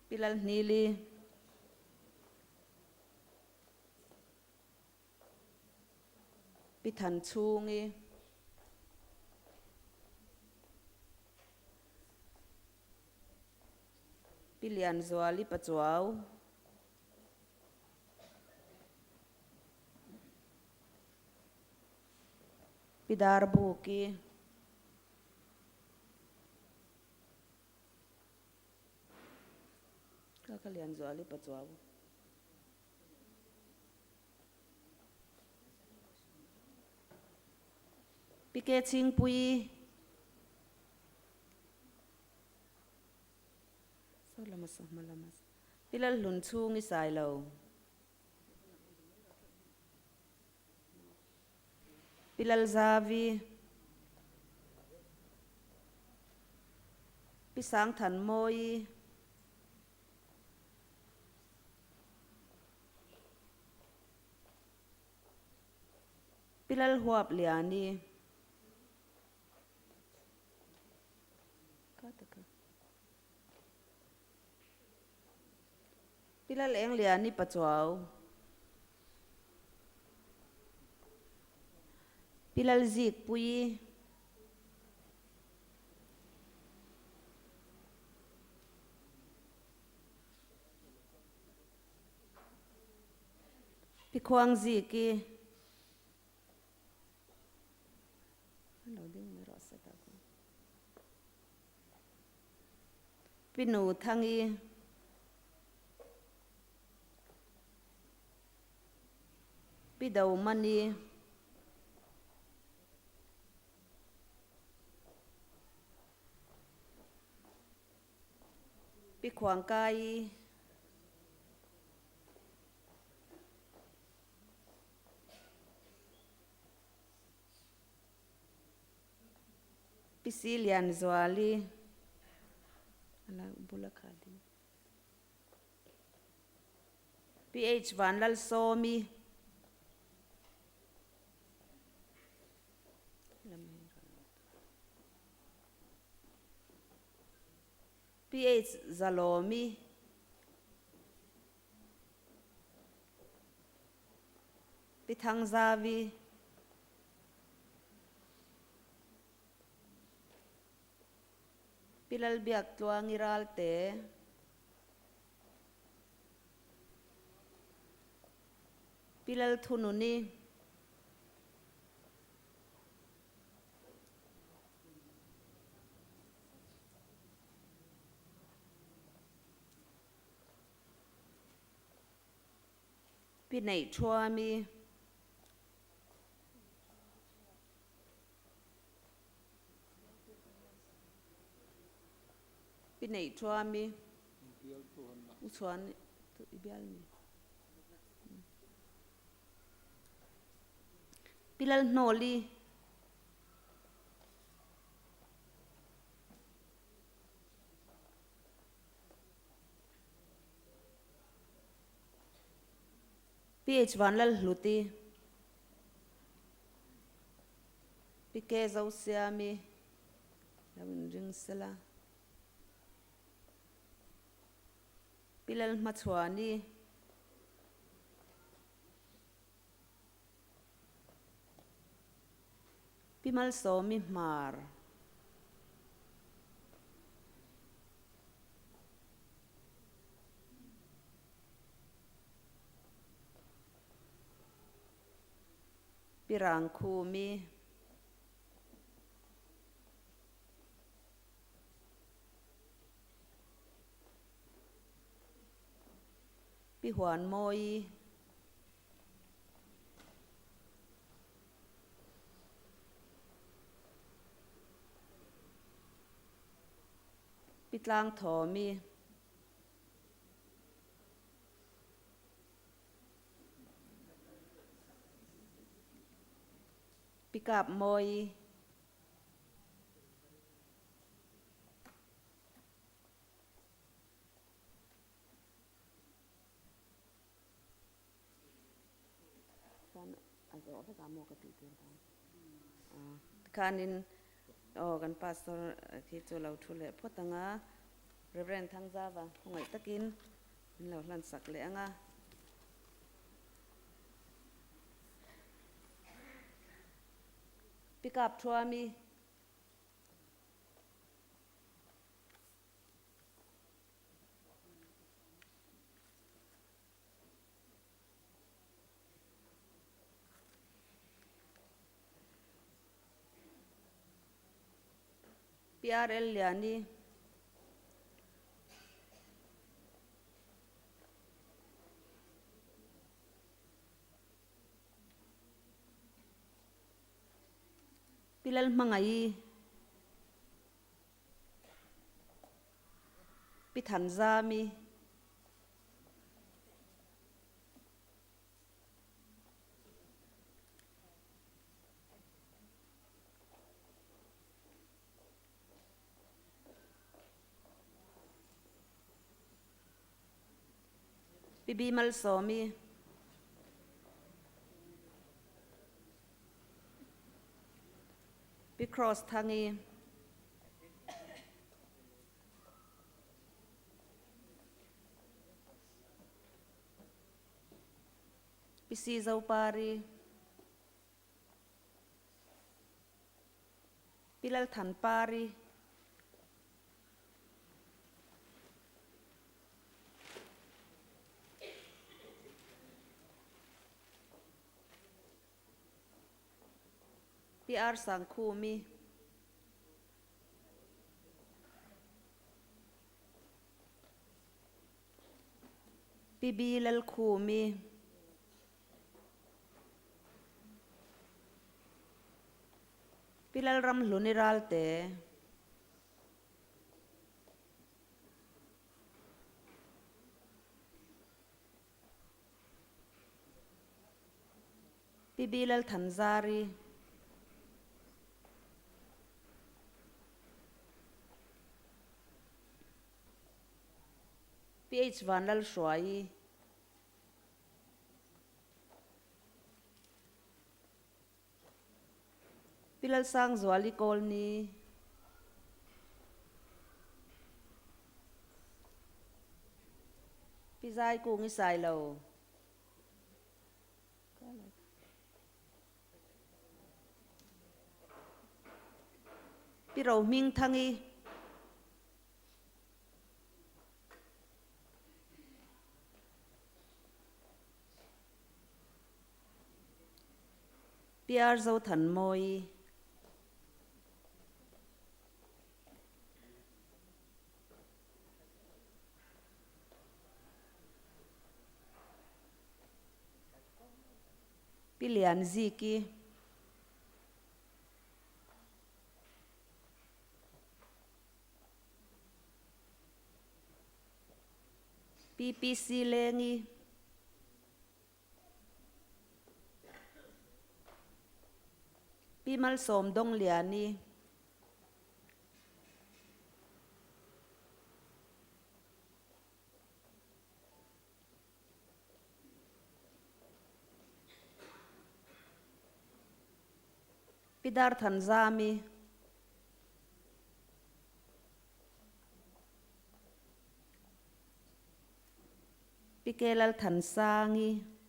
Pi Lalhnili. Pi Thanchhungi. Pi Lianzuali Pachuau. Pi Darbuki. Ka ka Lianzuali Pachuau. Pi Ke Chhingpuii. Saw lama saw hma lama saw. Pi Lalhlun chhung i sai lo. Pi Lalzavi. Pi Sangthanmawii. Pi Lalhuapliani. Pi Lalengliani Pachuau. Pi Lalzikpuii. Pi Khuangziki. Pi Nu Thangi. Pi Domani. Pi Khuangkai. Pi Si Lianzuali. Ala bula kha ding. Pi H Vanlalsawmi. Pi H Zalawmi. Pi Thangzavi. Pi Lalbiaktluangi Ralte. Pi Lalthununi. Pi Neihṭhuami. Pi Neihṭhuami. U Chhuan i bial mi. Pi Lalhnawli. PH Vanlalhluti, Pi K Zosiami lo inring sela, Pi Lalhmachhuani, Pi Malsawmi Hmar. Pi Rangkhumi. Pi Huanmawii. Pi Tlangthawmi. Pi Kapmawii. Chuan a zawh vek a maw ka tih tir dan. Tikhanin aw kan pastor khi chu lo thu leh phawt ang a, Reverend Thangzava khawngaih takin min lo hlan sak leh ang a. Pick up thuami. Pi RL Liani. Pi Lalhmangaih. Pi Thanzami. Pi B Malsawmi. Pi Cross Thangi. Pi C Zopari. Pi Lalthanpari. Pi R Sangkhumi. Pi B Lalkhumi. Pi Lalramhluni Ralte. Pi B Lalthanzari. Pi H Vanlalhruaii. Pi Lalsangzuali Kawlni. Pi Zaikungi Sailo. Pi Rohmingthangi. Pi R Zothanmawi. Pi Lianziki. Pi PC Lengi. Pi Malsawm Dongliani. Pi Darthanzami. Pi Ke Lalthansangi.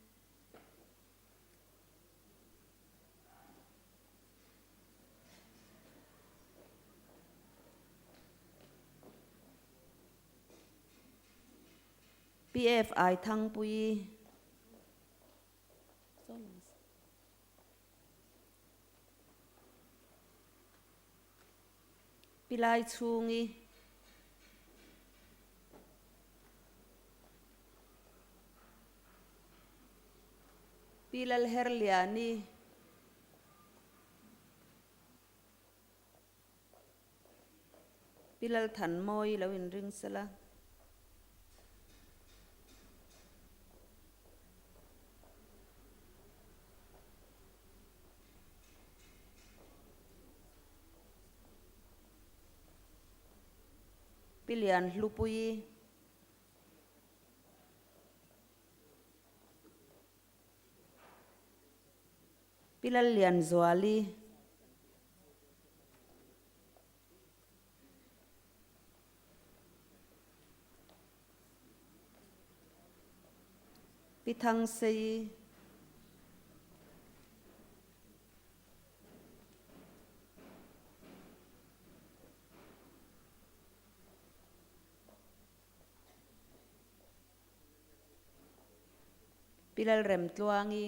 Pi F Aithangpuii. Pi Laichhungi. Pi Lalherliani. Pi Lalthanmawii lo inring sela. Pi Lianhlupuii. Pi Lallianzuali. Pi Thangseii. Pi Lalremtluangi.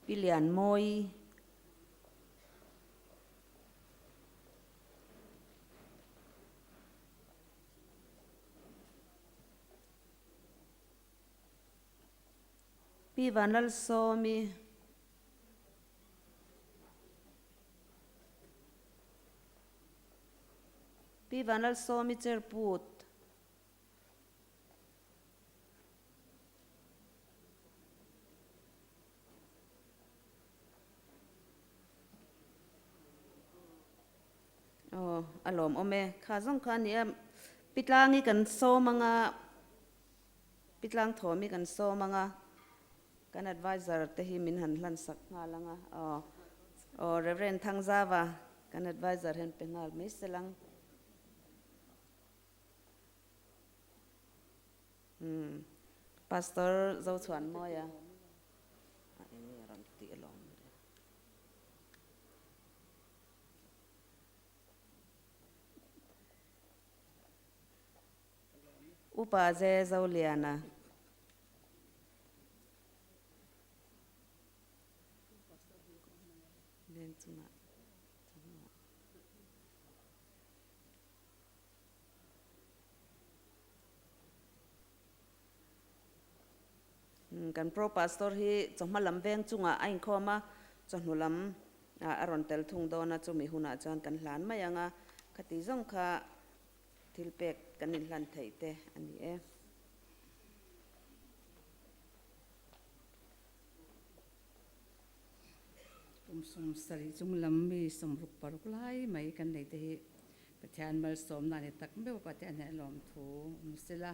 Pi Lianmawi. Pi Vanlalsawmi. Pi Vanlalsawmi Cherput. Aw, a lawmawm e. Kha zawng kha a nia, Pi Tlangi kan sawm anga, Pi Tlang Thawmi kan sawm anga, kan advisor te hi min han hlan sak nghal anga. Aw, aw Reverend Thangzava kan advisor hian pe nghal mai se lang. Umm Pastor Zochhuanmawia a eng nge rawn tih alawm le. Upa Ze Zoliana. Veng chungah. Kan Pro Pastor hi chawhma lam veng chungah a inkhawm a, chawhnu lam a rawn tel thung dawn a, chumi hunah chuan kan hlan mai ang a, khati zawng kha thil pek kan inhlan theih te a ni e. Kum 70 chung lam mi 66 lai mai kan nei te hi Pathian malsawmna a ni tak meuh Pathian hian a lawm thu awm sela.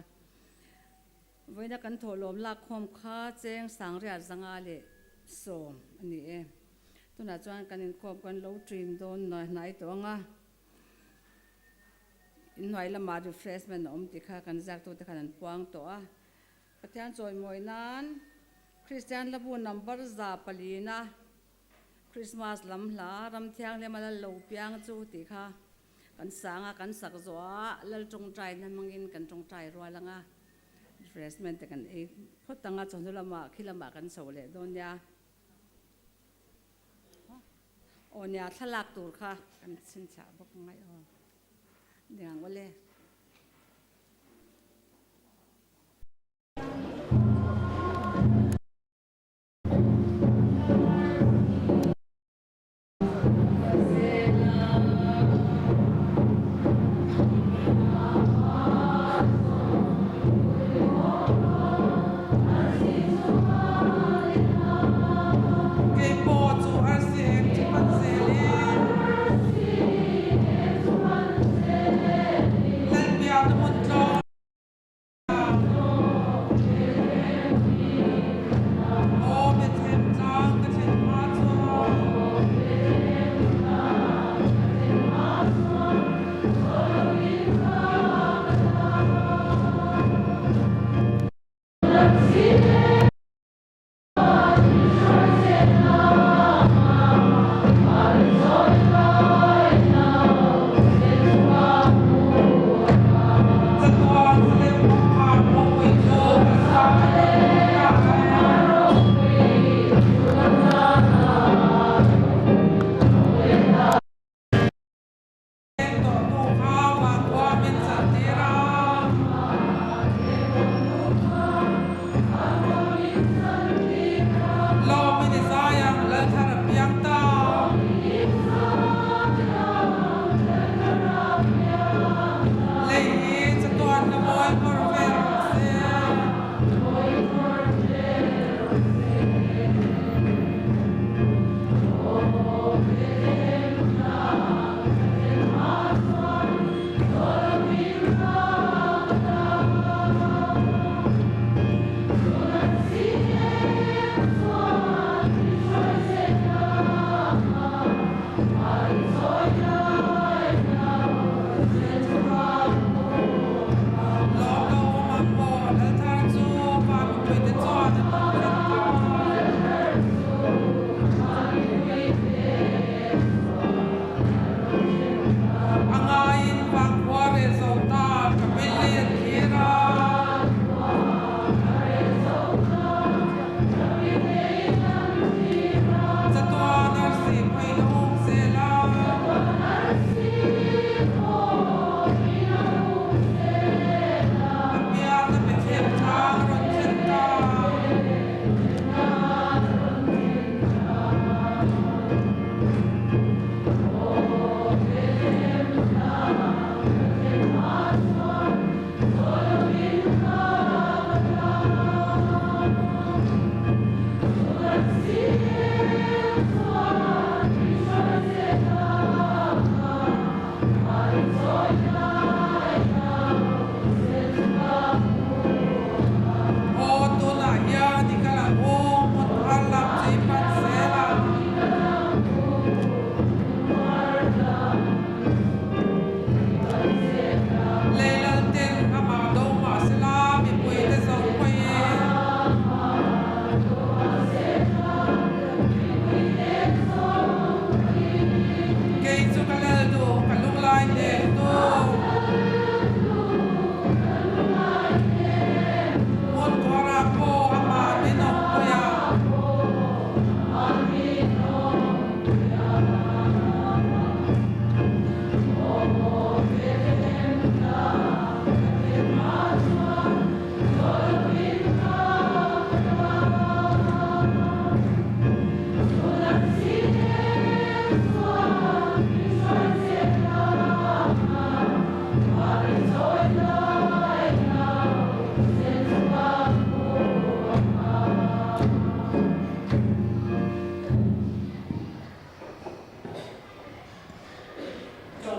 Vawiina kan thawhlawm lakkhawm kha cheng sangriat 510 a ni e. Tunah chuan kan inkhawm kan lo ṭin dawn hnai tawh ang a. Inhnuai lamah refreshment a awm tih kha kan ziaktute khan an puang tawh a. Pathian chawimawi nan Kristian hlabu number 400na Christmas lam hla ram thianghlim a lal lo piang chu tih kha kan sang a, kan sak zawh a, lal tawngtai na hmangin kan tawngtai rual ang a, refreshment te kan ei phawt ang a, chawhnu lamah khi lamah kan chho leh dawn nia. Aw nia thlalak tur kha kan chhinchhiah bawk angai aw. Niang awle. Kei pawh chu arsi eng chu pan zel e.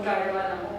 Tawngtai rual ang aw.